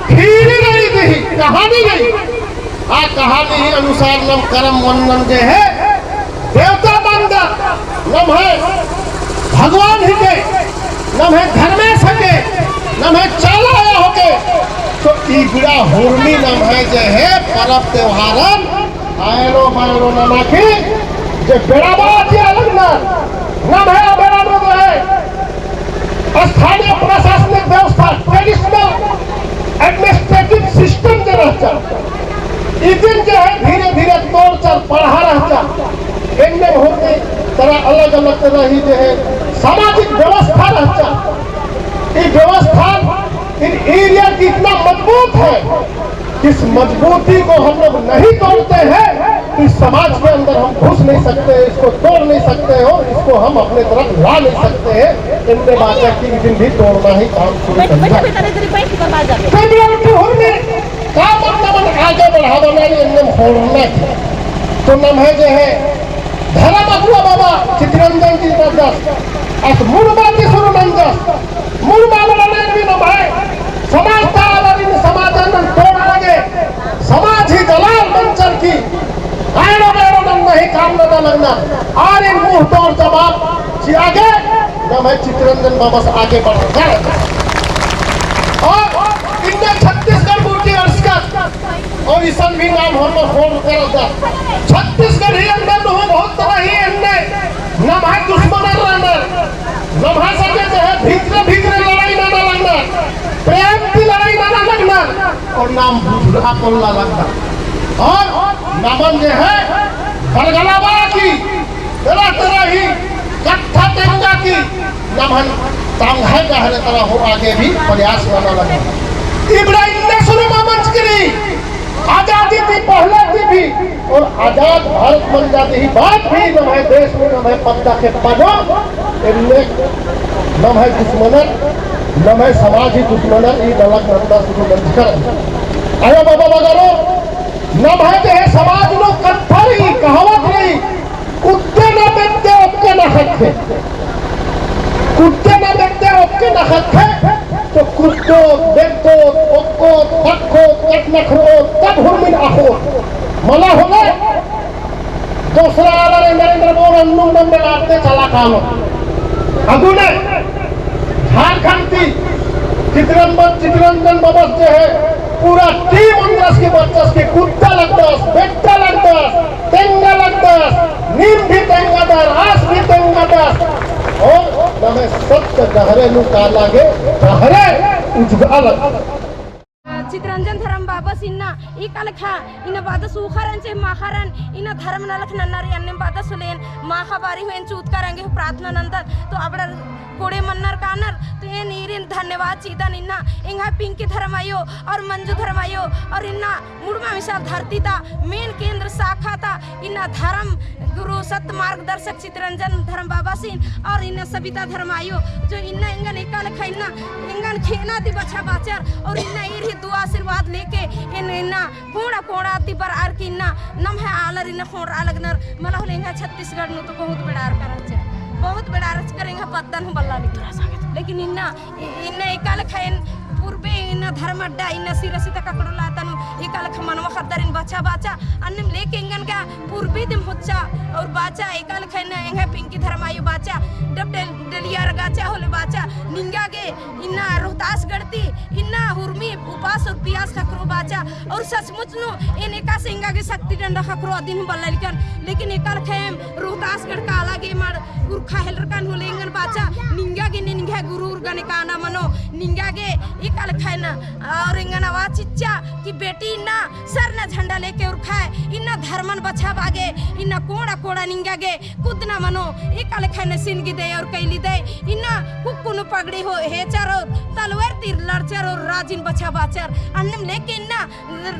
खीरी रई दिही, कहानी रई। आ कहानी ही अनुसार नम करम मन्नन जे है, देवता मन्दत, नम्है भगवान हिके, नम्है धर्मेस हिके, नम्है चाला आयो हिके, तो इबड़ा हुरमी नम्है जे है परब त्योहारन आयरो बायरो नना की जे बेड़ा बाचिया लगनर, नम्है बेड़ा नू जो है, स्थानीय प्रशासनिक व्यवस्था, traditional administrative system जे रहचा, इदिन जे है धीरे धीरे तोड़चर पड़हा रहचा। एन्ने होते तरह अलग अलग तरह ही जे है सामाजिक व्यवस्था रहचा। ई व्यवस्था इन area की इतना मजबूत है, इस मजबूती को हम लोग नहीं तोड़ते हैं, तो इस समाज के अंदर हम घुस नहीं सकते, इसको तोड़ नहीं सकते और इसको हम अपने तरफ ला नहीं सकते हैं। इनने बाचा कि इदिन भी तोड़ना ही काम शुरू करना। तो बिल्कुल हुरमी काम अपना मन आगे बढ़ाबना रई, इनने होड़ना की। तो नम्है जे है धर्म अगुवा बाबा चितरंजन जी नंजस, अस मुड़मा ती शुरू नंजस, मुड़मा मना नई भी नम्है समाज ता आलारिन समाजन तोड़आ गे, समाज ही दलाल मंजर की, आयरो बेरो नन्ना ही काम नना लगनर, आरिन मुँह तोड़ जवाब चिआ गे, नम्है चितरंजन बाबस आगे बढ़ाबआ गे। और इन्ने छत्तीसगढ़ गूटी अंड़सकर, और इसन भी नाम होरमर होड़ करदत। छत्तीसगढ़ ही अंदर नू बहुत तरह ही एन्ने नम्है दुश्मनर रअनर। नम्है संगे जे है भीतरे भीतरे लड़ाई नना लगनर। प्रेम ती लड़ाई नना लगनर। और नाम भुतरा पोल्ला लगनर। और नमन जे है बरगलाबआ की तरह तरह ही कत्था तेंगा की नमन तंग्है डहरे तरह होआ गे भी प्रयास नना लगी। इबड़ा इन्ने शुरू मा मंजकी रई, आजादी ती पहले ती भी और आजाद भारत मंजा ती ही बाद भी नम्है देश नू नम्है पद्दा खेप्पा नू एन्ने नम्है दुश्मनर, नम्है समाज ही दुश्मनर ई नलख नन्ना शुरू नंजकर। आयो बाबा बगरो, नम्है जे है समाज नू कत्था रई, कहावत रई, कुत्ते ना बेद्दे ओक्के ना ख़क्खे। कुत्ते ना बेद्दे ओक्के ना ख़क्खे, तो कुत्तो, बेद्दो, ओक्को, ख़क्खो, कछनखरओ, तब हुरमिन अख़ो। मला होले, दूसरा आलर एन्देर एन्देर बओन अन्नुम नम बेड़ारते चला कालो। अगुने झारखंड ती चितरंजन, चितरंजन बाबस जे है पूरा टीम ओन्द्रस की बरचस की कुद्दा लगदस, बेट्टा लगदस, तेंगा लगदस, नीम भी तेंगादर, आस भी तेंगादस। और नम्है सत्य डहरे नू काला गे, डहरे उजगा लगदस। चितरंजन धर्म बाबस इन्ना एका लेखा इन्ना बादस उखरन चे माखरन इन्ना धर्म नलख नन्नर अन्नेम बादस होले एन माखा बारी हूँ एन चूतकर एंगे प्रार्थना नन्दन तो अबड़र कोड़े मन्नर कानर तो एन ईरिन धन्यवाद चिदन इन्ना एंग्है पिंकी धर्म आयो और मंजू धर्म आयो और इन्ना मुड़मा मिसाल धरती ता मेन केंद्र शाखा ता इन्ना धर्म गुरु सत्य मार्गदर्शक चितरंजन धर्म बाबासिन और इन्ना सबिता धर्म आयो जो इन्ना एंगन एका लेखा इन्ना एंगन खेअना ती बछाबाचर और इन्ना ईर ही दुआ आशीर्वाद लेके एन इन्ना कोड़ा कोड़ा ती बरअर की इन्ना नम्है आलर इन्ना खोंड़रआ लगनर मला होले एंग्है छत्तीसगढ़ नू तो बहुत बेड़ारकर रहचर, बहुत बेड़ारकर एंग्है पद्दन हूँ बल्ला लगी। लेकिन इन्ना इ-, इन्ना एका लेखा एन पूर्बे इन्ना धर्म अड्डा इन्ना सिरसी ता ककड़ोला ता नू एका लेखा मनवा ख़द्दरिन बछाबाचा अन्नेम लेके एंगन गा पूर्बे दिम होच्चा और बाचा एका लेखा इन्ना एंग्है पिंकी धर्म आयो बाचा डब डल-, डलिया रगाचा होले बाचा निंगा गे इन्ना रोहतासगढ़ ती इन्ना हुरमी उपास और पियास ख़क्खरो बाचा और सचमुच नू एन एकासे एंगा गे शक्ति डंडा ख़क्खरो अदिन हूँ बल्ला लिकन लेकिन एका लेखा एम रोहतासगढ़ काला गे मड़ उरखा हेलरकन होले एंगन बाचा निंगा गे ने निंग्है गुरु उरगन एकाना मनो निंगा गे एका लेखा एन और एंगन आवाज चिच्चा कि बेटी इन्ना सरना झंडा लेके उरखाय इन्ना धर्मन बछाबआ गे इन्ना कोड़ा कोड़ा निंगा गे कुद्दना मनो एका लेखा एन सिनगी दे और कैली दे इन्ना कुक्कुन पगड़ी हो हेचर और तलवार ती लड़चर और राजिन बछाबाचर अन्नेम लेके इन्ना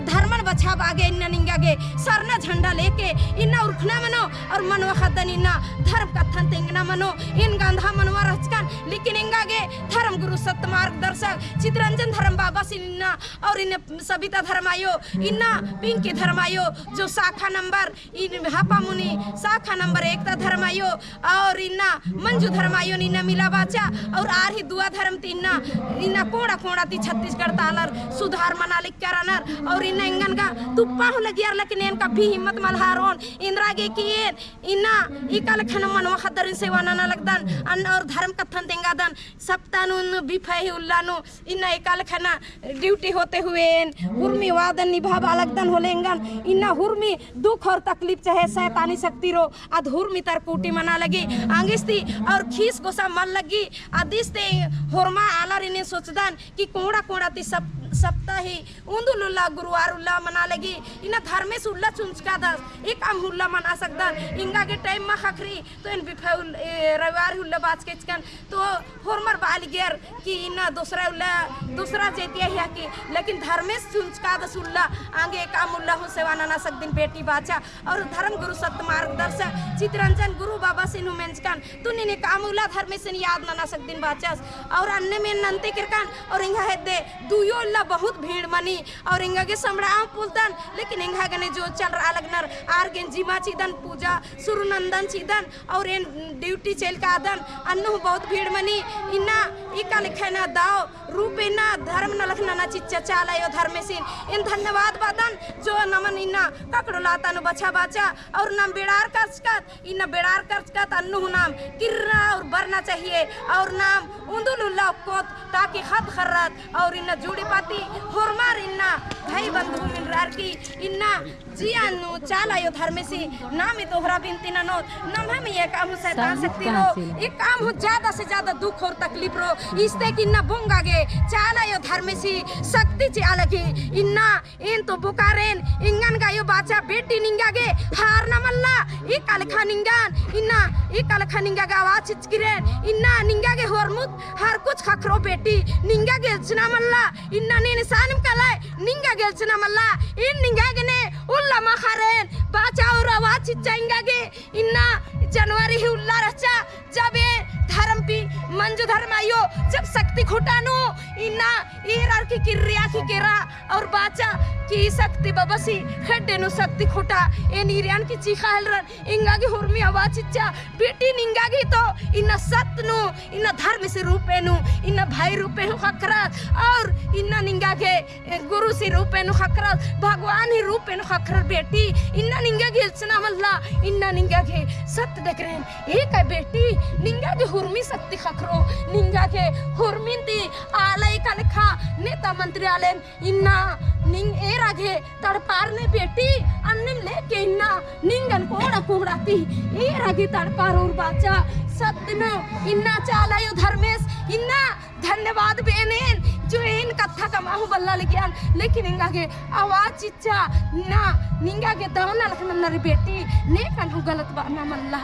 धर्मन बछाबआ गे इन्ना निंगा गे सरना झंडा लेके इन्ना उरखना मनो और मनवा ख़द्दन इन्ना धर्म कत्थन तेंगना मनो। एन गंधा मनवा रहचकन लेकिन एंगा गे धर्म गुरु सत्य मार्गदर्शक चितरंजन धर्म बाबासिन इन्ना और इन्ना सबिता धर्म आयो इन्ना पिंकी धर्म आयो जो शाखा नंबर इन हापामुनी शाखा नंबर एक ता धर्म आयो और इन्ना मंजू धर्म आयो इन्ना मिला बाचा और आर ही दुआ धर्म ती इन्ना, इन्ना कोड़ा कोड़ा ती छत्तीसगढ़ ता आलर सुधार मना लिक्कर रअनर और इन्ना एंगन गा तुप्पा हूँ लगियर लेकिन एन कभी हिम्मत मल हारोन एन्दरा गे कि एन इन्ना एका लेखा नू मनवा ख़द्दरिन सेवा नना लगदन अन्न और धर्म कत्थन तेंगादन सप्ताह नू बिफे ही उल्ला नू इन्ना एका लेखा ना ड्यूटी होते हुए एन हुरमी वादन निभाबआ लगदन होले एंगन इन्ना हुरमी दुख और तकलीफ चाहे शैतानी शक्ति रो अद हुरमी तर कूटी मना लगी आंगिस ती और खीस गोसा मल लगी अदिस ते होरमा आलारिन एन सोचदन कि कोड़ा कोड़ा ती सप-, सप्ताही उन्दुल उल्ला गुरुवार उल्ला मना लगी इन्ना धर्मेस उल्ला चुंचकादस एकअम उल्ला मना सकदन एंगा गे टाइम मा ख़क्खरी तो एन बिफे उल-, ए, रविवार उल्ला बाचके चिकन तो होरमर बाली गेर कि इन्ना दूसरा उल्ला, दूसरा जेतिया हिया कि, लेकिन धर्मेस चुंचकादस उल्ला, आंगे एकअम उल्ला हूँ सेवा नना सकदिन बेटी बाचा, और धर्म गुरु सत्य मार्गदर्शक चितरंजन गुरु बाबासिन हूँ मेंजकन, तुनिन एकअम उल्ला धर्मेसिन याद नना सकदिन बाचस, और अन्नेम एन नन्ते केरकन, और एंगा हेद्दे दुयो उल्ला बहुत भीड़ मनी, और एंगा गे समड़ाम पुलदन, लेकिन एंगा गने जो चलरआ लगनर, आर गेन जिमा चिदन पूजा, सुरु नन्दन चिदन, और एन ड्यूटी चइल कादन, अन्नु बहुत भीड़ मनी, इन्ना एका लेखा ना दव रूप इन्ना धर्म नलख नना चिच्चा चाला अयो धर्मेसिन, एन धन्यवाद बअदन, जो नमन इन्ना ककड़ोला ता नू बछाबाचा, और नाम बेड़ार करचकत, इन्ना बेड़ार करचकत, अन्नु नाम किर्रना और बरना चाहिए, और नाम उन्दुल उल्ला ओक्कोत, ताकि ख़द्द ख़र्रत, और इन्ना जुड़ी पाती, होरमर इन्ना भाई बंधु मिनरार की, इन्ना जिया नू चाला अयो धर्मेसी नामी दोहरा बिनती ननोत, नम्है मइय्याँ एकअम हूँ शैतान शक्ति रो, एकअम हूँ ज्यादा से ज्यादा दुख और तकलीफ रो, इस्ते कि इन्ना बोंगा गे चाला अयो धर्मेसी शक्ति चिआ लगी, इन्ना एन तो बोकारेन, एंगन गा अयो बाचा बेटी निंगा गे हारना मल्ला, एका लेखा निंगन, इन्ना एका लेखा निंगा गे आवाज चिचकिरेन, इन्ना निंगा गे होरमुत हर कुछ ख़क्खरो बेटी, निंगा गे एल्चना मल्ला, इन्ना नीन सानिम कलाय, निंगा गे एल्चना मल्ला, एन निंगा गने उल्ला मख़ारेन, बाचा और आवाज चिच्चा एंगा गे, इन्ना जनवरी ही उल्ला रहचा, जब ए धर्म पी मंजू धर्म आयो, जब शक्ति खुटा नू इन्ना ईर आर की किर्रिया की केरा और बाचा कि शक्ति बबसी खेड्डे नू शक्ति खुटा, एन ईरियान की चीखा हेलरन, एंगा गे हुरमी आवाज चिच्चा, बेटी निंगा गे तो इन्ना सत नू, इन्ना धर्मेसी रूपे नू, इन्ना भाई रूपे हूँ ख़क्खरत, और इन्ना निंगा गे गुरुसी रूपे नू ख़क्खरत, भगवान ही रूपे नू ख़क्खरत बेटी, इन्ना निंगा गे इल्चना मल्ला, इन्ना निंगा गे सत डगरेन एका बेटी, निंगा गे हुरमी शक्ति ख़क्खरो, निंगा गे हुरमी ती आलय का लेखा नेता मंत्री आलेन, इन्ना निंग एरा गे तड़पार ने बेटी, अन्नेम लेके इन्ना निंगन कोड़ा कोड़ा ती एरा गे तड़पार और बाचा, सत नू इन्ना चाला आयो धर्मेस, इन्ना धन्यवाद बेनेन, जो एन कत्था कमआ हूँ बल्ला लगियन, लेकिन एंगा गे आवाज चिच्चा ना, निंगा गे दव नलख नन्ना रे बेटी, नेकन हूँ गलत बअना मल्ला।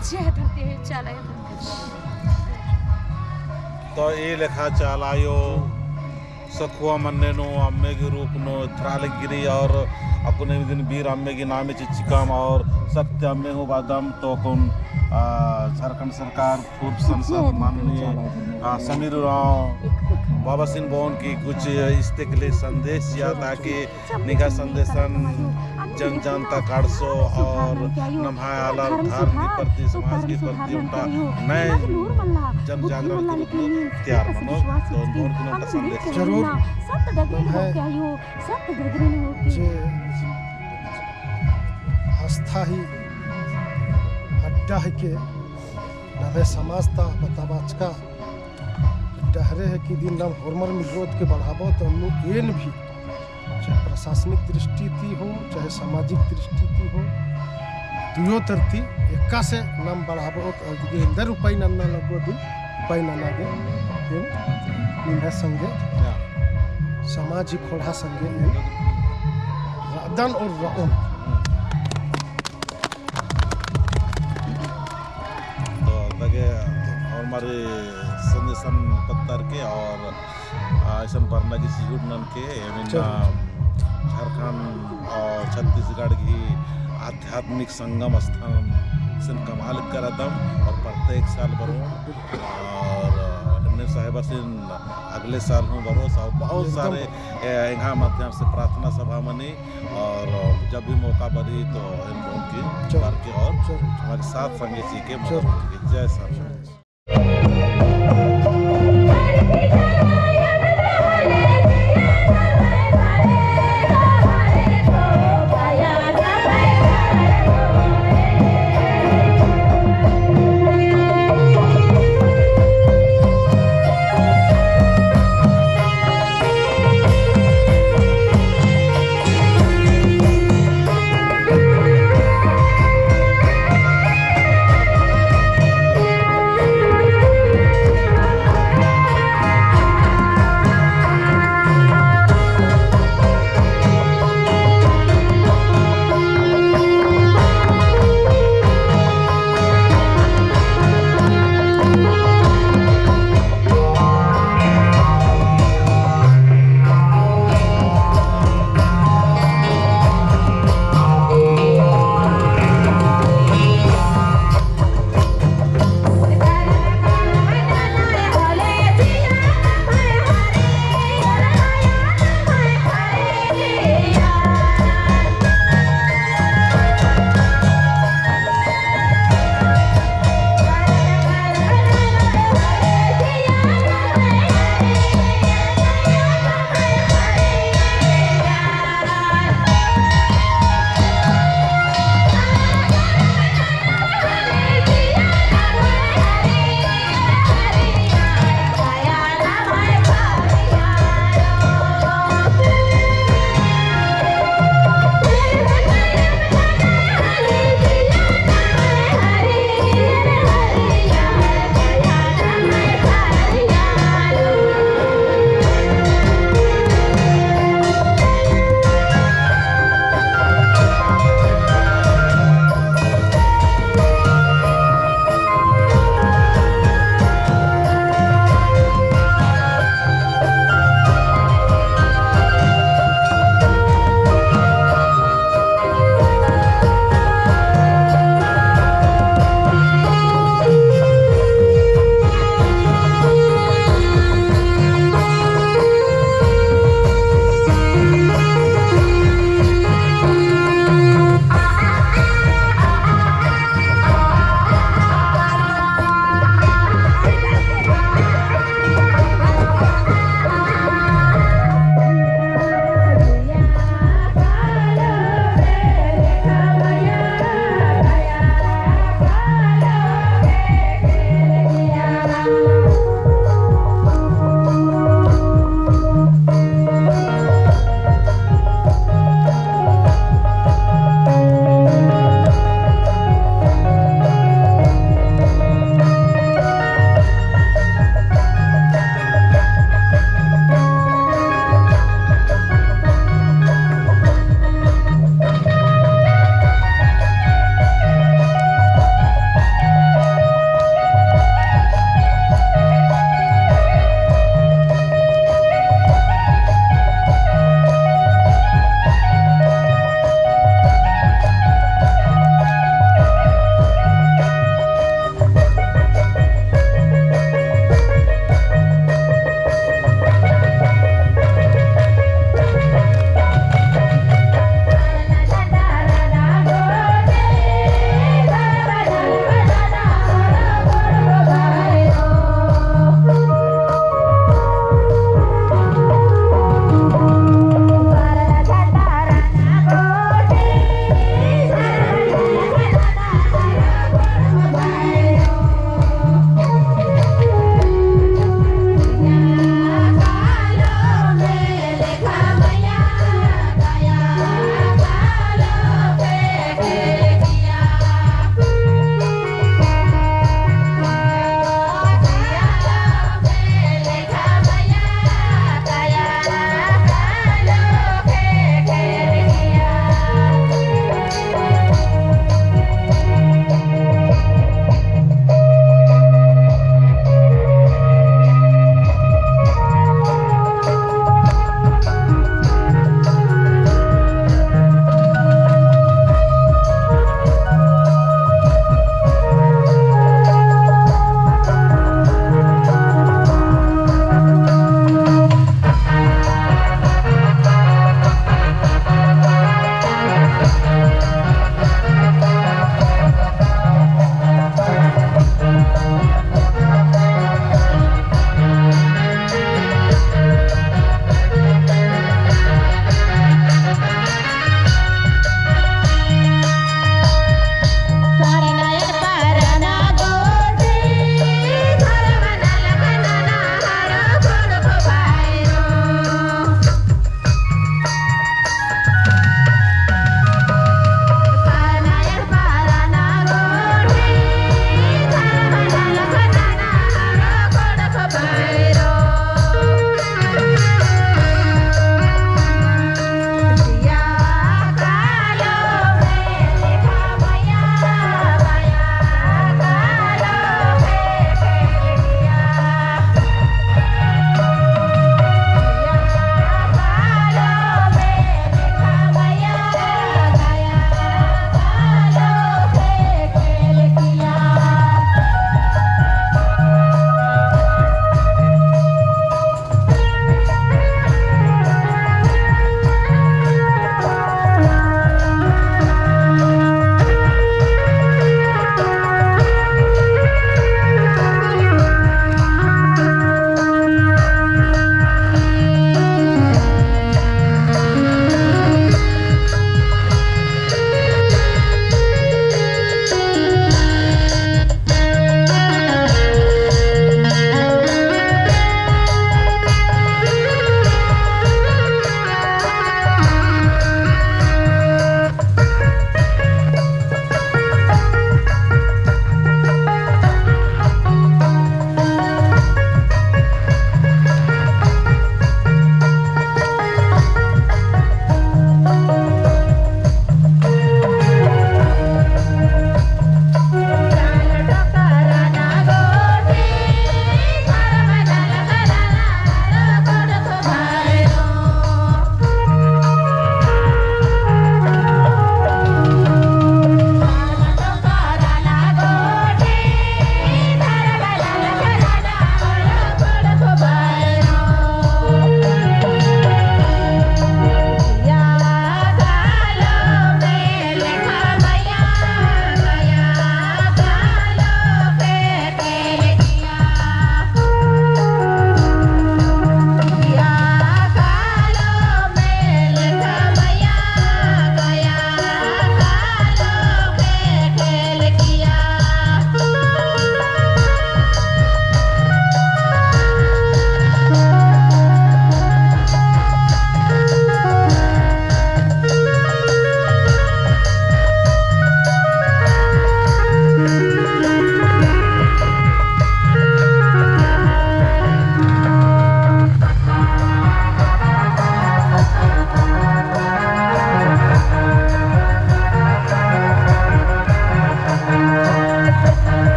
जय धरती है, चाला आयो धर्मेस। तो ई लेखा चाला आयो सखुआ मन्ने नू अम्मे गे रूप नू एथरा लगी रई और अक्कुन इदिन बीर अम्मे गे नामे चिच्चकम और सत्य अम्मे हूँ बअदम तो अक्कुन, आ, झारखंड सरकार पूर्व सांसद माननीय, आ, समीर उराँव बाबासिन बओन की कुछ इस्ते के लिए संदेश चिआ ताकि निंग्है संदेशन जन जन तक काड़सो और नम्है आलर धर्म के प्रति, समाज के प्रति ओन्टा नए जन जागरण के रूप में तैयार मनो, तो मोर की ओन्टा संदेश। जरूर। नम्है जे आस्था ही अड्डा है के नम्है समाज ता बताबाचका डहरे है कि दिन नाम होरमर मिलरोत के बढ़ाबओत, अन्नु एन भी चाहे प्रशासनिक दृष्टि ती हो, चाहे सामाजिक दृष्टि ती हो, दुयो तरती एकासे नाम बढ़ाबओत, और दिगे एन्देर उपाय नन्ना लगो दिन उपाय नना गे, एन निम्है संगे, समाज ही खोंड़हा संगे एन रअदन और रओन। तो तगे और हमारे संदेशन पत्तर के और, आ, ऐसन बरना की सीखुट नन के, एम इन्ना झारखंड और छत्तीसगढ़ की आध्यात्मिक संगम स्थान सन कमाल करदम और प्रत्येक साल बरो और एन्ने साहेबासिन अगले साल हूँ बरो और बहुत सारे, ए, एंग्है माध्यम से प्रार्थना सभा मनी और जब भी मौका बरी तो एन बओन की जरूर। करके और जरूर। हमारे साथ संगे जी के मदद जरूर। करेंगे। जय साईं।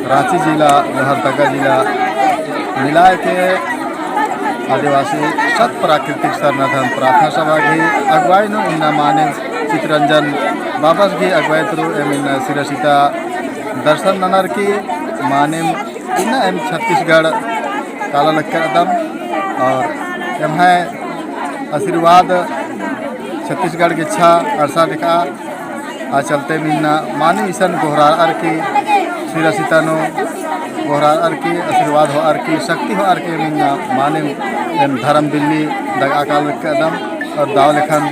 राँची जिला, लोहरदगा जिला मिलाय के आदिवासी सत प्राकृतिक सरना धर्म प्रार्थना सभा गही अगुवाई नू इन्ना मानिम चितरंजन बाबस गही अगुवाई तुरु एम इन्ना सिरासिता दर्शन ननर की मानिम इन्ना एम छत्तीसगढ़ काला लक्कदम और एम्है आशीर्वाद छत्तीसगढ़ गेच्छा अरसा देखा। आ चलते इन्ना मानिम इसन गोहरारअर की सिरासिता नू गोहरारअर की आशीर्वाद होअर की शक्ति होअर की इन्ना मानिम एम धर्म बिल्ली दगा काला लक्कदम और दव लेखन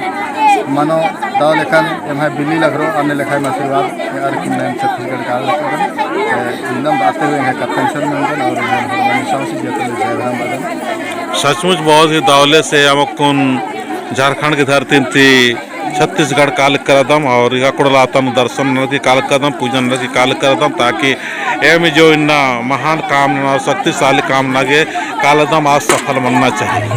मनो दव लेखन एम्है बिल्ली लखरो अन्ने लेखा एम आशीर्वाद अर की इन्ना एम छत्तीसगढ़ काला लक्कदम। ए, इन्ना बाते हुए एंग्है कत्थन सन मंगन और एंग्है हनुमान साहू से जतन जय धर्म बदन। सचमुच बहुत ही दव ले से अमकुन झारखंड की धरती ती छत्तीसगढ़ काला लक्कदम और इगा कुड़लातन दर्शन ननर की काला लक्कदम, पूजन ननर की काला लक्कदम, ताकि एम जो इन्ना महान काम नना और शक्तिशाली काम नना गे काला लक्कदम आज सफल मनना चाहिए।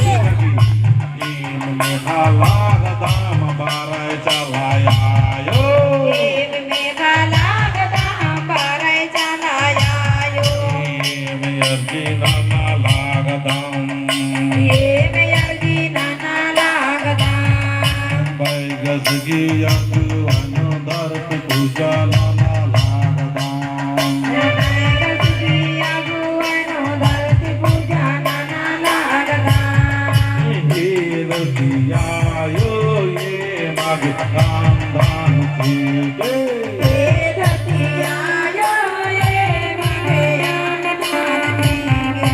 एम अर्जी नना लागदम। बैगस गही अगुवन धरती पूजा नना लागदम। बैगस गही अगुवन धरती पूजा नना लागदम। हे धरती आयो एमा गे दान दान चिके। हे धरती आयो एमा गे दान दान चिके।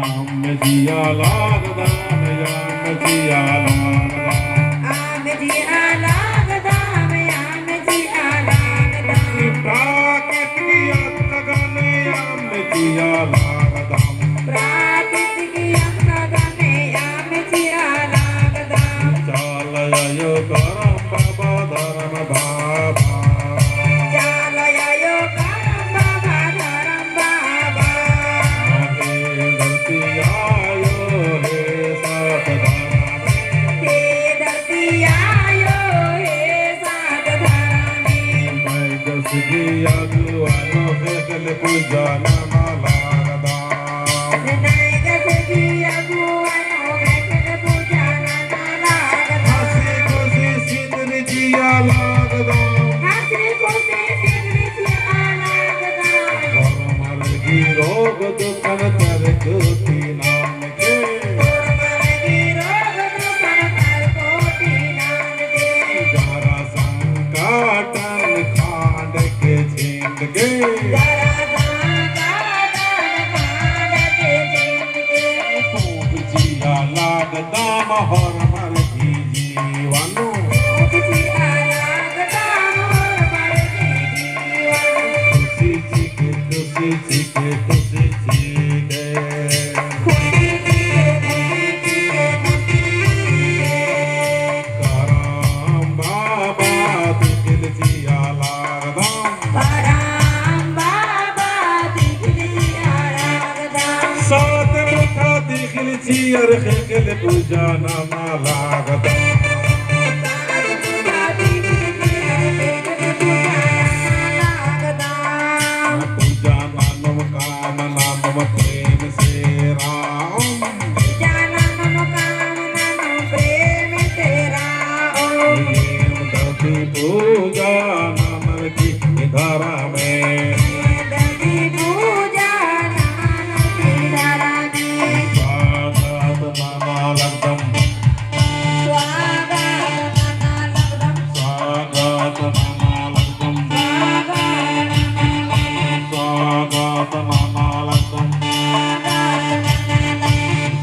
अम्म जिया लागदम, अम्म जिया लागदम। अम्म जिया लागदम, अम्म जिया लागदम। प्राकृतिक अक्कगने अम्म जिया लागदम। प्राकृतिक अक्कगने अम्म जिया लागदम। चाला आयो करम बाबा धरम बाबा। चाला आयो करम बाबा धरम बाबा। हे धरती आयो हे सात धरम। हे धरती आयो हे सात धरम। बैगस गही अगुवन ख़ेख़ेल पूजा नना लागदम। बैगस गही अगुवन ख़ेख़ेल पूजा नना लागदम। हँसी खुशी सिंदरी चिआ लागदम। हँसी खुशी सिंदरी चिआ लागदम। होरमर गही रोग दुखन तरकोटी ननके। होरमर गही रोग दुखन तरकोटी ननके। जरा संकटन खांड के छिंद के। जरा संकटन खांड के छिंद के। खूब जिया लागदम होरमर गही जीवन। खूब जिया लागदम होरमर गही जीवन। खुशी चिके, खुशी चिके, खुशी चिके। खुशी चिके, खुशी चिके, खुशी चिके। करम बाबा दिखिल चिआ लागदम। करम बाबा दिखिल चिआ लागदम। सात मुखा दिखिल चिअर ख़ेख़ेल पूजा नना लागदम। पूजा ननुम काम ननुम प्रेम से राम। पूजा ननुम काम ननुम प्रेम से राम। एम धरती पूजा ननर की धरमे। धरती पूजा ननर की धरमे। स्वागत नना लगदम। स्वागत नना लगदम। स्वागत नना लगदम। स्वागत नना लगदम।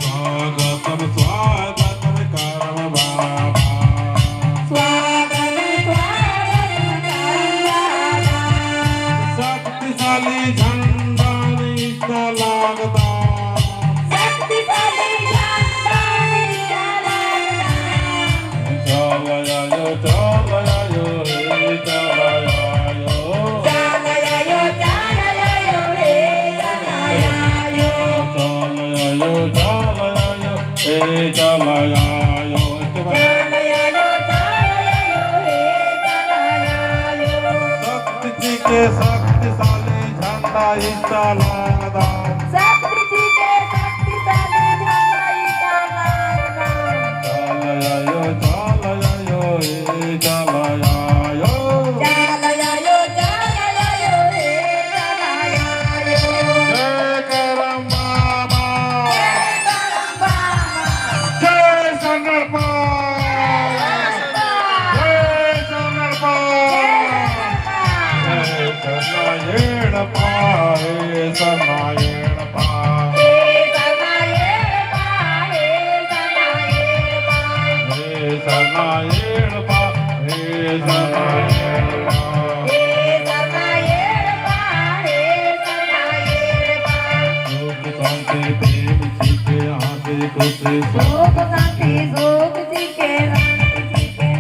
स्वागतम, स्वागतम करम बाबा। स्वागतम, स्वागतम करम बाबा। शक्तिशाली झंडा नू इजता लागदम। शक्तिशाली झंडा नू इजता लागदम। चाला आयो, चाला आयो, हे चाला आयो। चाला आयो, चाला आयो, हे चाला आयो। चाला आयो, चाला आयो, हे चाला आयो। चाला आयो, चाला आयो, हे चाला आयो। शक्ति के शक्तिशाली झंडा इस्ता लागदा। शक्ति जी के शक्तिशाली झंडा इस्ता लागदा। चल आयो, चल आयो, ए चल आयो। चल आयो, चल आयो, ए चल आयो। जय करम बाबा। जय करम बाबा। जय संगड़पा। जय संगड़पा। जय संगड़पा। जय संगड़पा। जय सरना एड़पा, हे सरना एड़पा, हे सरना एड़पा। हे सरना एड़पा, हे सरना एड़पा। हे सरना एड़पा, हे सरना एड़पा। सुख शांति प्रेम चिके हँसी खुशी। सुख शांति सुख चिके हँसी चिके।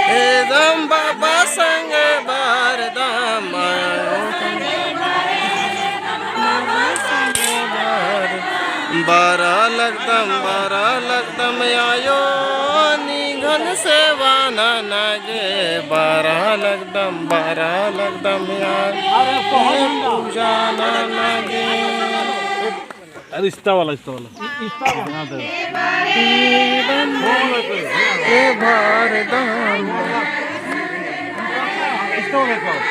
एदम बाबा संगे बरदम आयो। बारा लगदम, बारा लगदम आयो, निंगन सेवा नना गे। बारा लगदम, बारा लगदम आयो, पूजा नना गे। अरे, इस्ता वाला, इस्ता वाला। इस्ता वाला। हाँ, दे। ए बार दाम। इस्ता वाला, इस्ता वाला।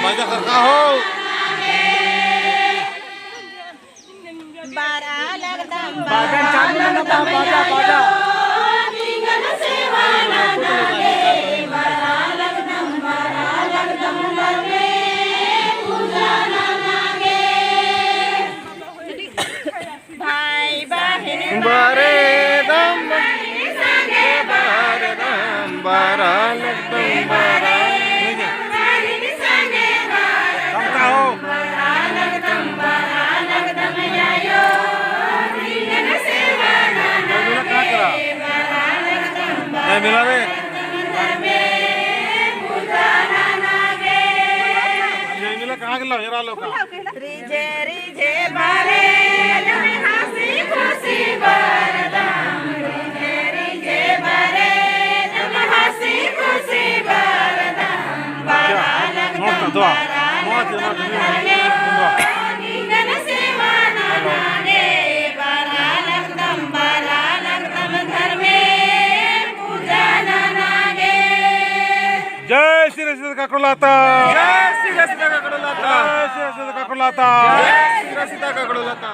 बाजा खरका हो। बारा लगदम, बाजा चालू ना, ना, बाजा, बाजा। भाई बहिन बरदम, संगे बरदम, बारा लगदम, बारा। कम का हो? नहीं मिला रे। नहीं मिला, कहाँ के लो? ये रहा लो का? रिझे रिझे बरदम हँसी खुशी बरदम, रिझे रिझे बरदम हँसी खुशी बरदम। बारा लगदम, बारा लगदम, निंगन सेवा नना गे। बारा लगदम, बारा लगदम धर्मे पूजा नना गे। जय श्री रसिता काकड़ो लता। जय श्री रसिता काकड़ो लता। जय श्री रसिता काकड़ो लता। जय श्री रसिता काकड़ो लता।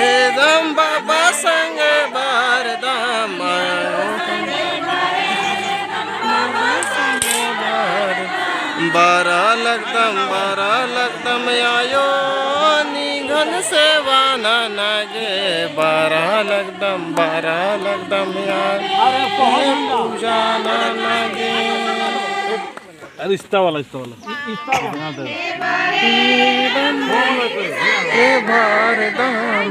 एदम बाबा संगे बरदम, बरआ लगदम, बरआ लगदम आयो, निंगन सेवा नना गे, बरआ लगदम, बरआ लगदम आयो, पूजा नना गे। अरे इस्ता वाला, इस्ता वाला। इस्ता वाला। ए बरदम।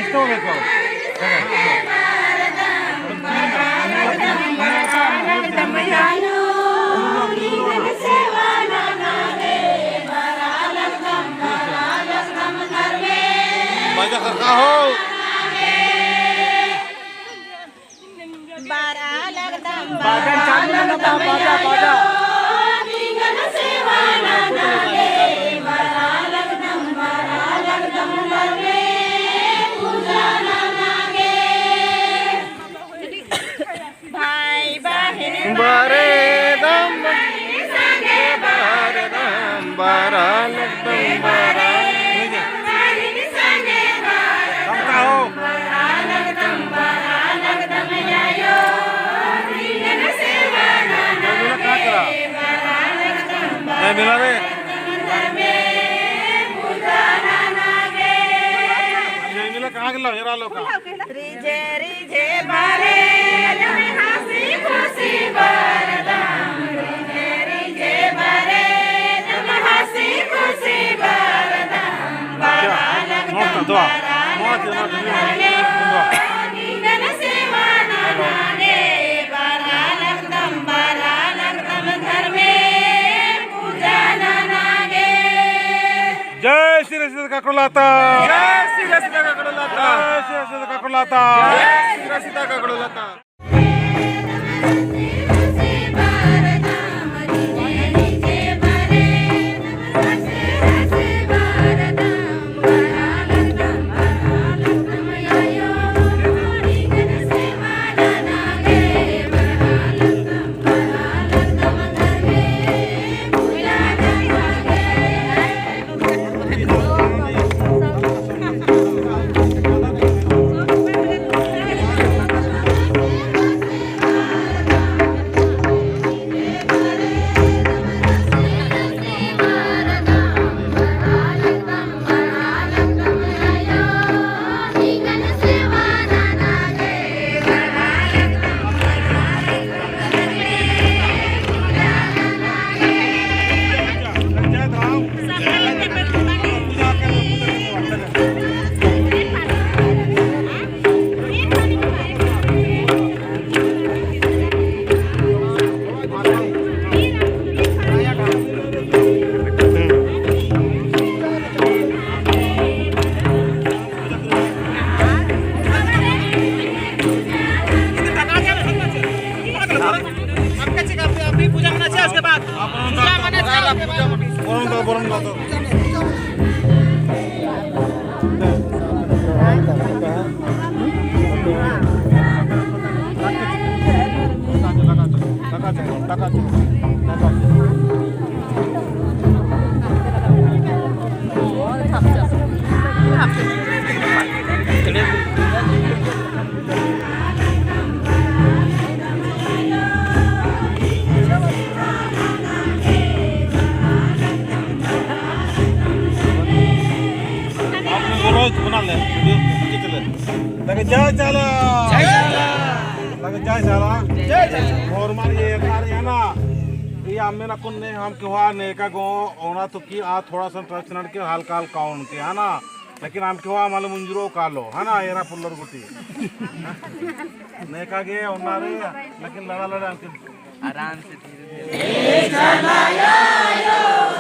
इस्ता वाला, इस्ता वाला। बाजा खरका हो। बरआ लगदम, बाजा चालू नना ता, बाजा, बाजा। भाई बहिन बरदम, बरदम, बरआ लगदम, बरआ। कमता हो। जय मिला रे। जय मिला कहाँ के लो? हेरा लो का? रिझे रिझे बरदम हँसी खुशी बरदम, रिझे रिझे बरदम हँसी खुशी बरदम, बरआ लगदम, बरआ लगदम, निंगन सेवा नना गे, बरआ लगदम, बरआ लगदम धर्मे पूजा नना गे। जय श्री रसिता काकड़ो लता। जय श्री रसिता काकड़ो लता। जय श्री रसिता काकड़ो लता। जय श्री रसिता काकड़ो लता। बोलन तो, बोलन तो। लगे जय चाला। जय चाला। लगे जय चाला। जय चाला। और मार ये कार है ना, ये अम्मे ना कुन ने हम क्यों आ ने का गो, ओना तो कि आ थोड़ा सा touch नड़ के हल्का हल्का ओन के, है ना? लेकिन हम क्यों आ मालूम उंजरो कालो, है ना? एरा पुल्लर गुटी। नेका गे ओन्ना रे, लेकिन लड़ा लड़ा अंकित। आराम से, धीरे धीरे।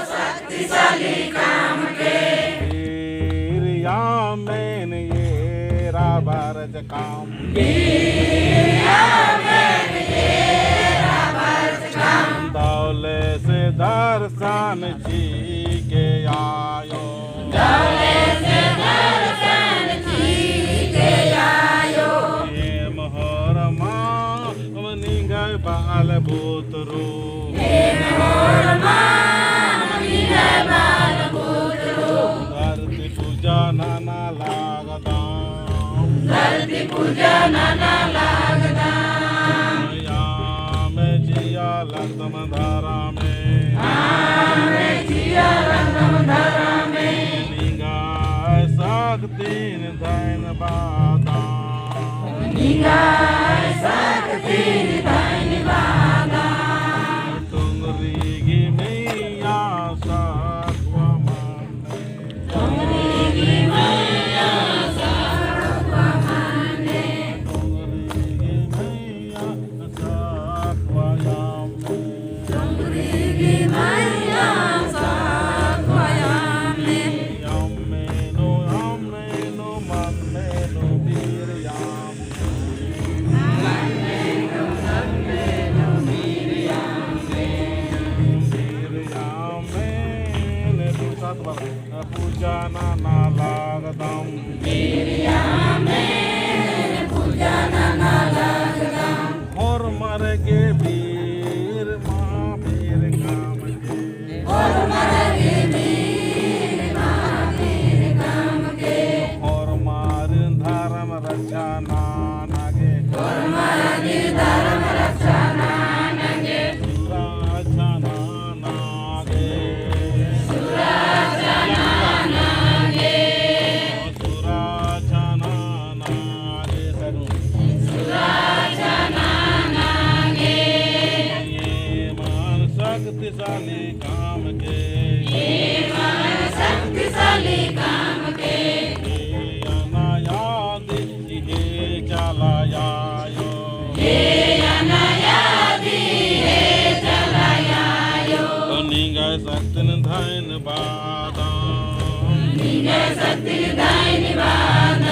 शक्तिशाली काम के। बीरिया मेन एरा बरज काम। बीरिया मेन एरा बरज काम। दौले से दर्शन चीके आयो। दौले से दर्शन चीके आयो। एम होरमा निंग्है बाल बुतरू। एम होरमा निंग्है बाल बुतरू। धरती पूजा नना लागदम। धरती पूजा नना लागदम। यामे जिया लगदम धरमे। यामे जिया लगदम धरमे। निंग्है शक्तिन धन्यवाद। निंग्है शक्तिन धन्यवाद। टुंगरी गही मइय्याँ सखुवा मन्ने। टुंगरी गही मइय्याँ सखुवा मन्ने। टुंगरी गही मइय्याँ सखुवा अम्मे। टुंगरी गही मइय्याँ सखुवा अम्मे। अम्मे नू, अम्मे नू, मन्ने नू बीरिया अम्मे। मन्ने नू, मन्ने नू बीरिया अम्मे। बीरिया अम्मे ने दू सात बार पूजा नना लागदम। बीरिया अम्मे ने पूजा नना लागदम। होरमर गे बीर महाबीर काम के। होरमर गे बीर महाबीर काम के। होरमर धर्म रक्षा नना गे। होरमर गे धर्म रक्षा नना गे। सुरक्षा नना गे। सुरक्षा नना गे। सुरक्षा नना गे। सुरक्षा नना गे। एमन शक्तिशाली काम के। एमन शक्तिशाली काम के। ए अनायादी हे चाला आयो। हे अनायादी हे चाला आयो। तो निंग्है शक्तिन धन्यवाद। निंग्है शक्तिन धन्यवाद।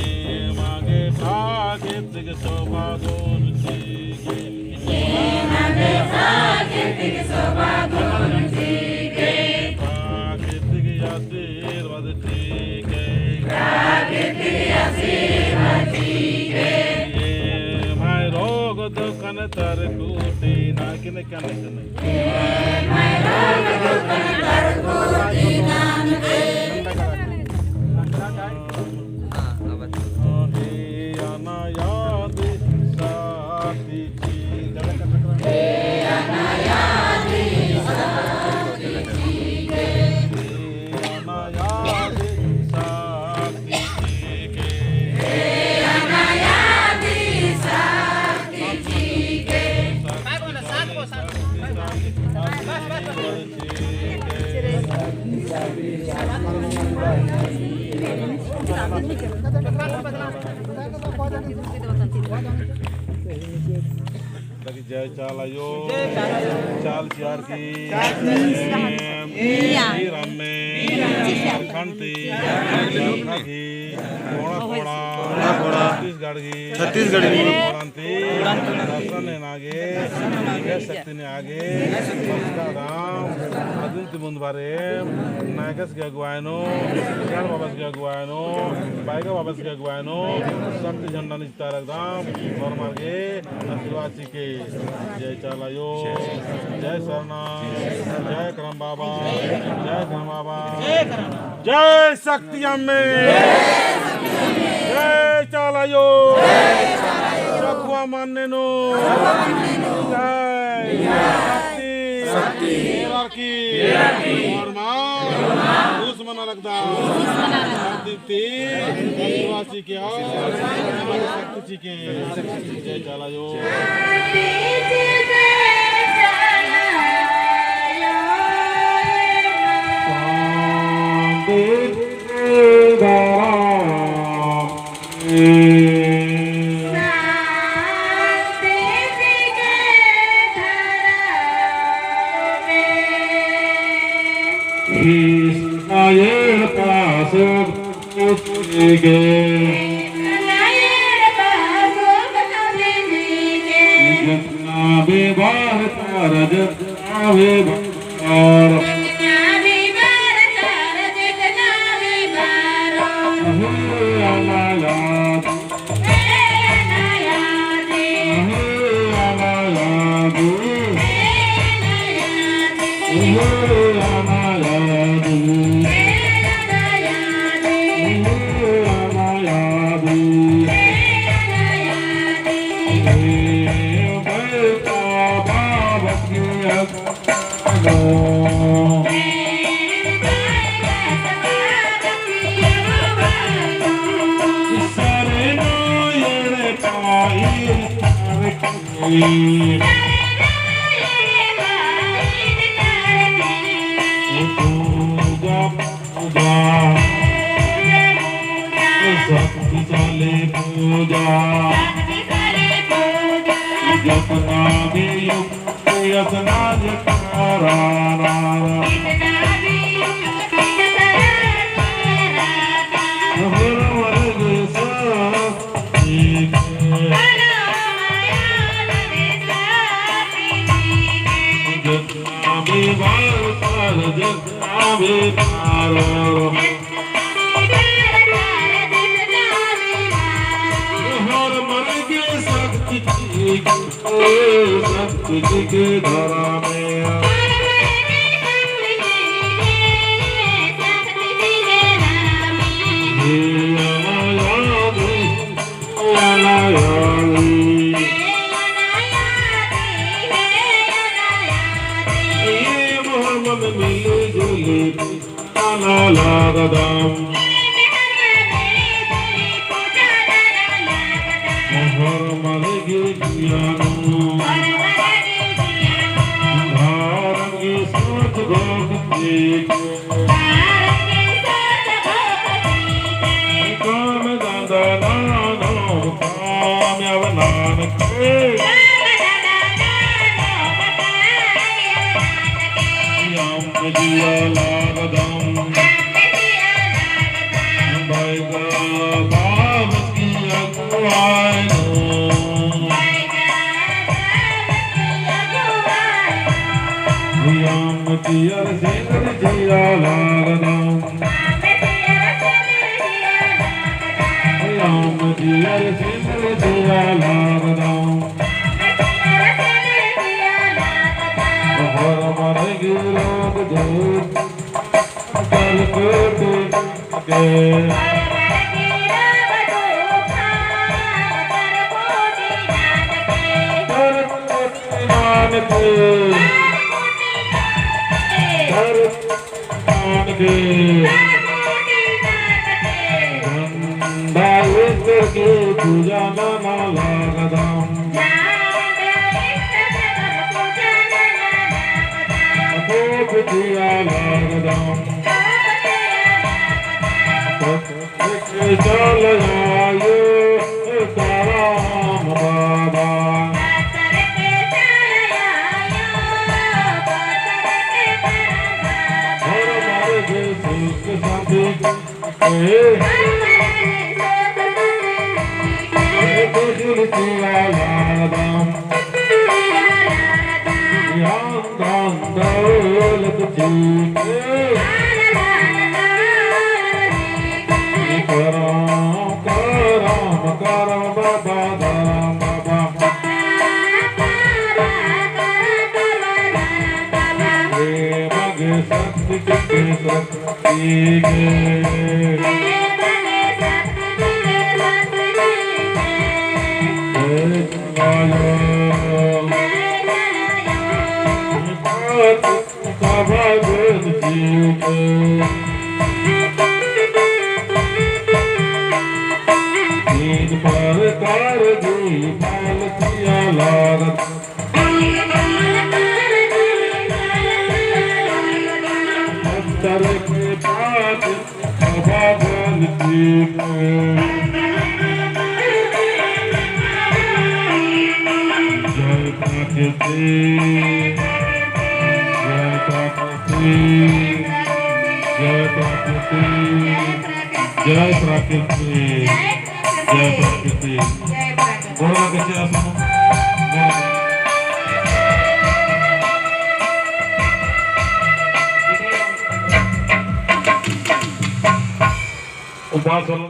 एमा गे प्राकृतिक शोभा गुण चिके। एमा गे प्राकृतिक शोभा गुण चिके। प्राकृतिक आशीर्वाद चिके। प्राकृतिक आशीर्वाद चिके। एम्है रोग दुखन तरकुटी ना किने कने कने। एम्है रोग दुखन तरकुटी ना किने। हाँ, अब अच्छा। हे अनायादी शक्ति चिके। हे अनायादी शक्ति चिके। हे अनायादी शक्ति चिके। हे अनायादी शक्ति चिके। जय चाला आयो। चाला आयो। चाला चिअर की। चाला चिअर की। वीर अम्मे। वीर अम्मे। खंती। खंती। कोड़ा कोड़ा। छत्तीसगढ़ गही, छत्तीसगढ़ गही दर्शन नना गे, शक्ति नना गे, बरचका रअदम। अदिन ती मुन्द बारे नायकस गही अगुवाई नू, गढ़ बाबस गही अगुवाई नू, पाइका बाबस गही अगुवाई नू, शक्ति झंडा नू इजतारकदम। होरमर गे आशीर्वाद चिके। जय चाला अयो, जय सरना, जय करम बाबा, जय करम बाबा, जय शक्ति अम्मे, जय चाला अयो, जय चाला अयो, जय चाला अयो, जय चाला अयो, जय शक्ति, शक्ति, हरकी, हरकी, होरमा, दुश्मन लगदा, दुश्मन लगदा, शक्ति, आदिवासी के, शक्ति के, जय चाला अयो। शक्तिशाली पूजा, जतना भी युक्त यतना जयकारा। तुलसिया लादम। यान दान दौलत चीके। करम, करम, करम बाबा, धरम बाबा। प्रेम गे शक्ति के शक्ति गे। जय माया। सभा बेन जी के। तीन प्रकार की फल सिया लागत। पत्थर के पास सभा बेन जी के। जय प्रकृति, जय प्रकृति, जय प्रकृति, जय प्रकृति, जय प्रकृति। गोड़ लगे आसन। उपास वाला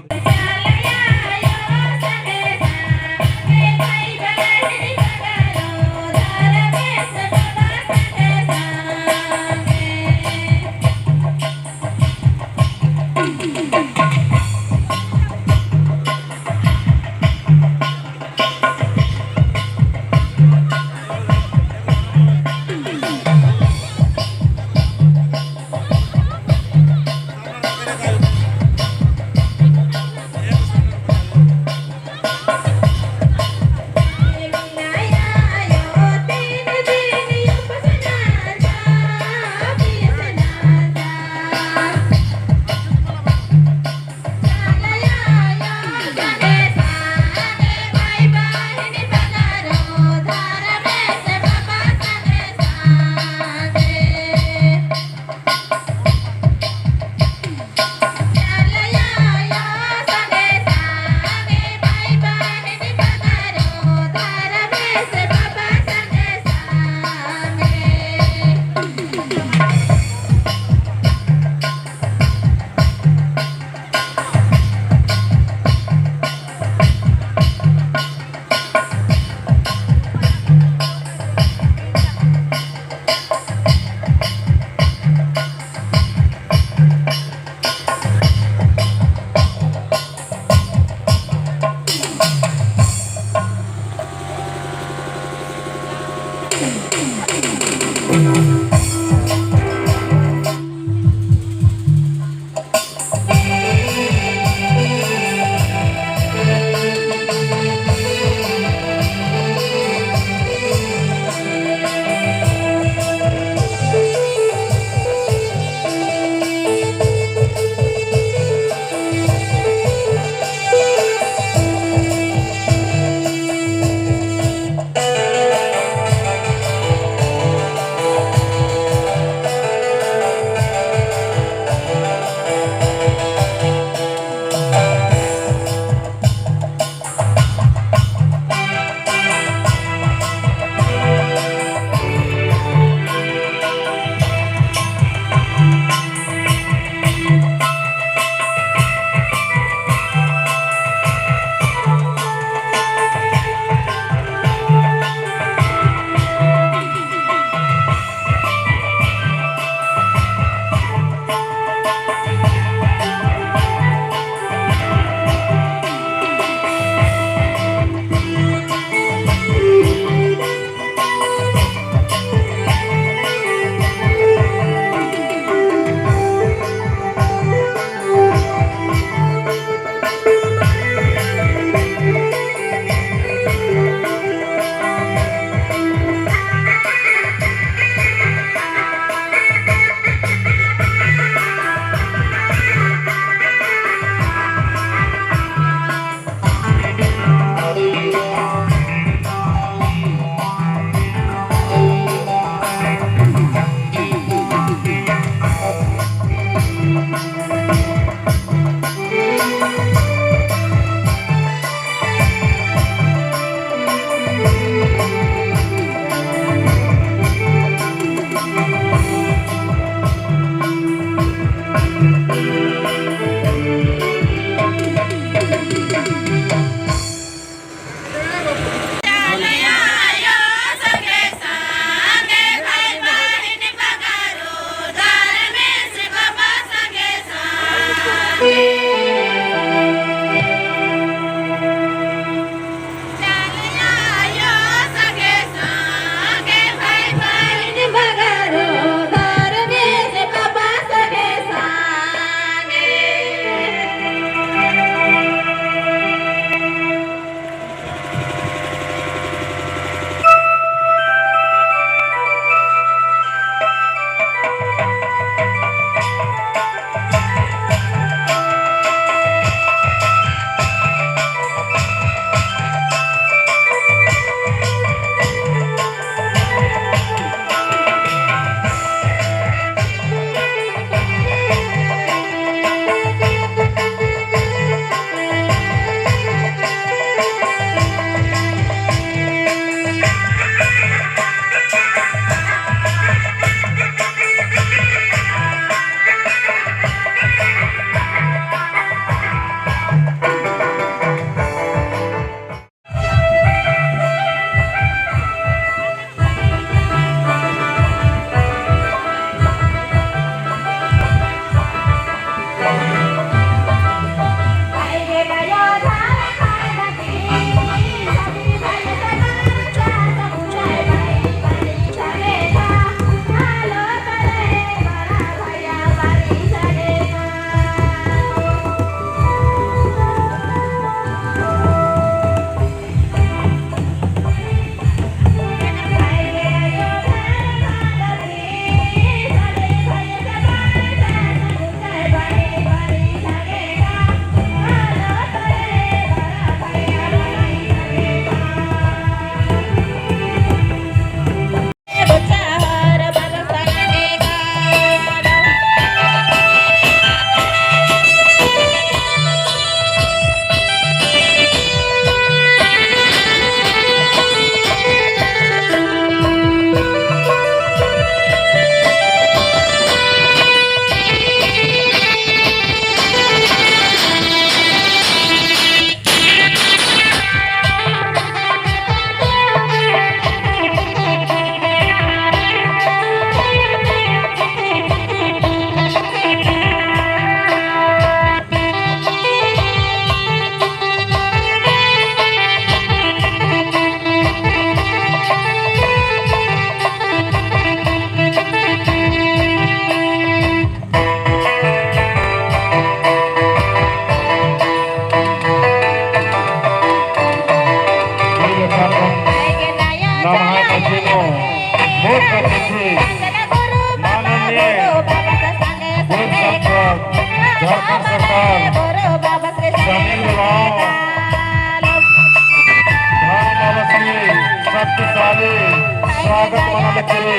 स्वागत मना लगी।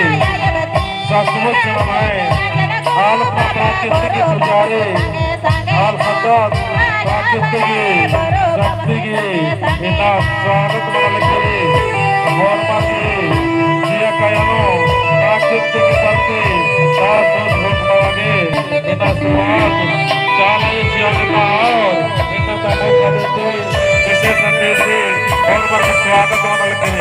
सचमुच नम्है आलर प्राकृतिक पुजारी, आलर सचमुच प्राकृतिक शक्ति गही इन्ना स्वागत मना लगी। होरमारिन जिया कयानो प्राकृतिक धरती, तास दोष भोग मना लगी। इन्ना स्वाद चाला ये जिया के और इन्ना तमो पद्धति विशेष संदेश और वर्ग स्वागत मना लगी।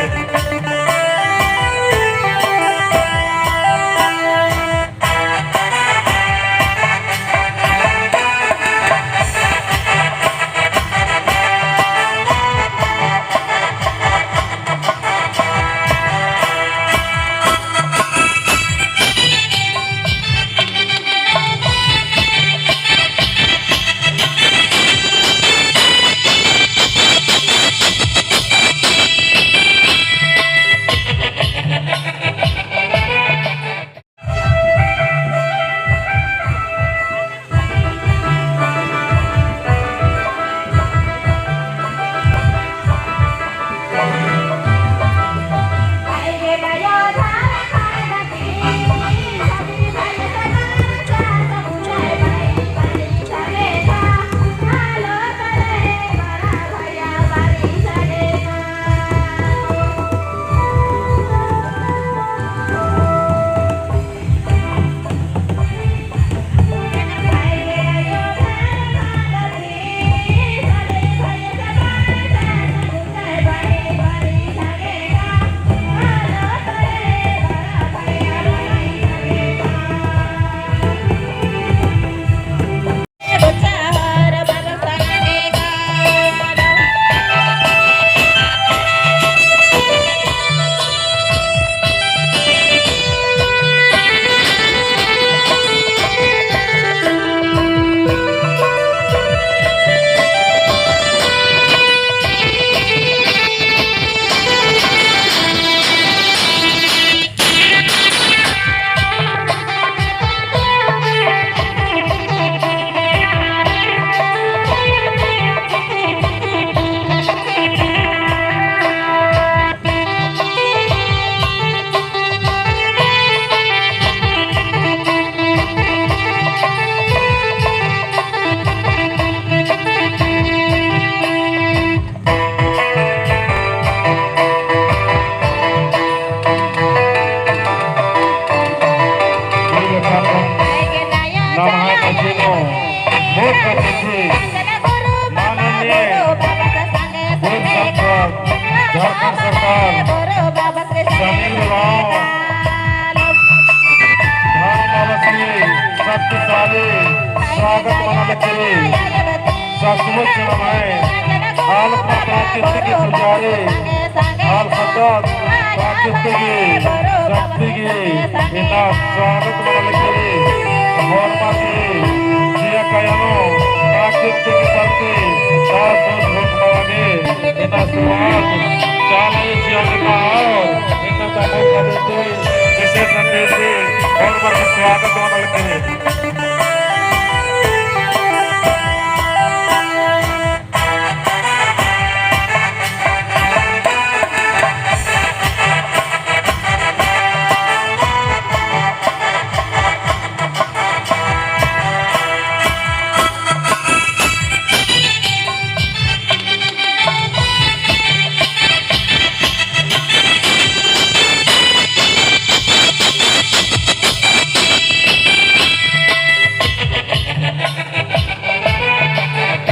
नम्है मझी नू मुख्य अतिथि माननीय पूर्व सांसद झारखंड सरकार समीर उराँव धर्म अवश्य शक्तिशाली स्वागत मना लगी। सचमुच नम्है आलर प्राकृतिक पुजारी, आलर सचमुच प्राकृतिक शक्ति गही इन्ना स्वागत मना लगी। होरमारिन जिया कयानो प्राकृतिक धरती, तास दोष भोग मना लगी। इन्ना स्वाद चाला ये जिया के और इन्ना तमो पद्धति विशेष संदेश और वर्ग स्वागत मना लगी।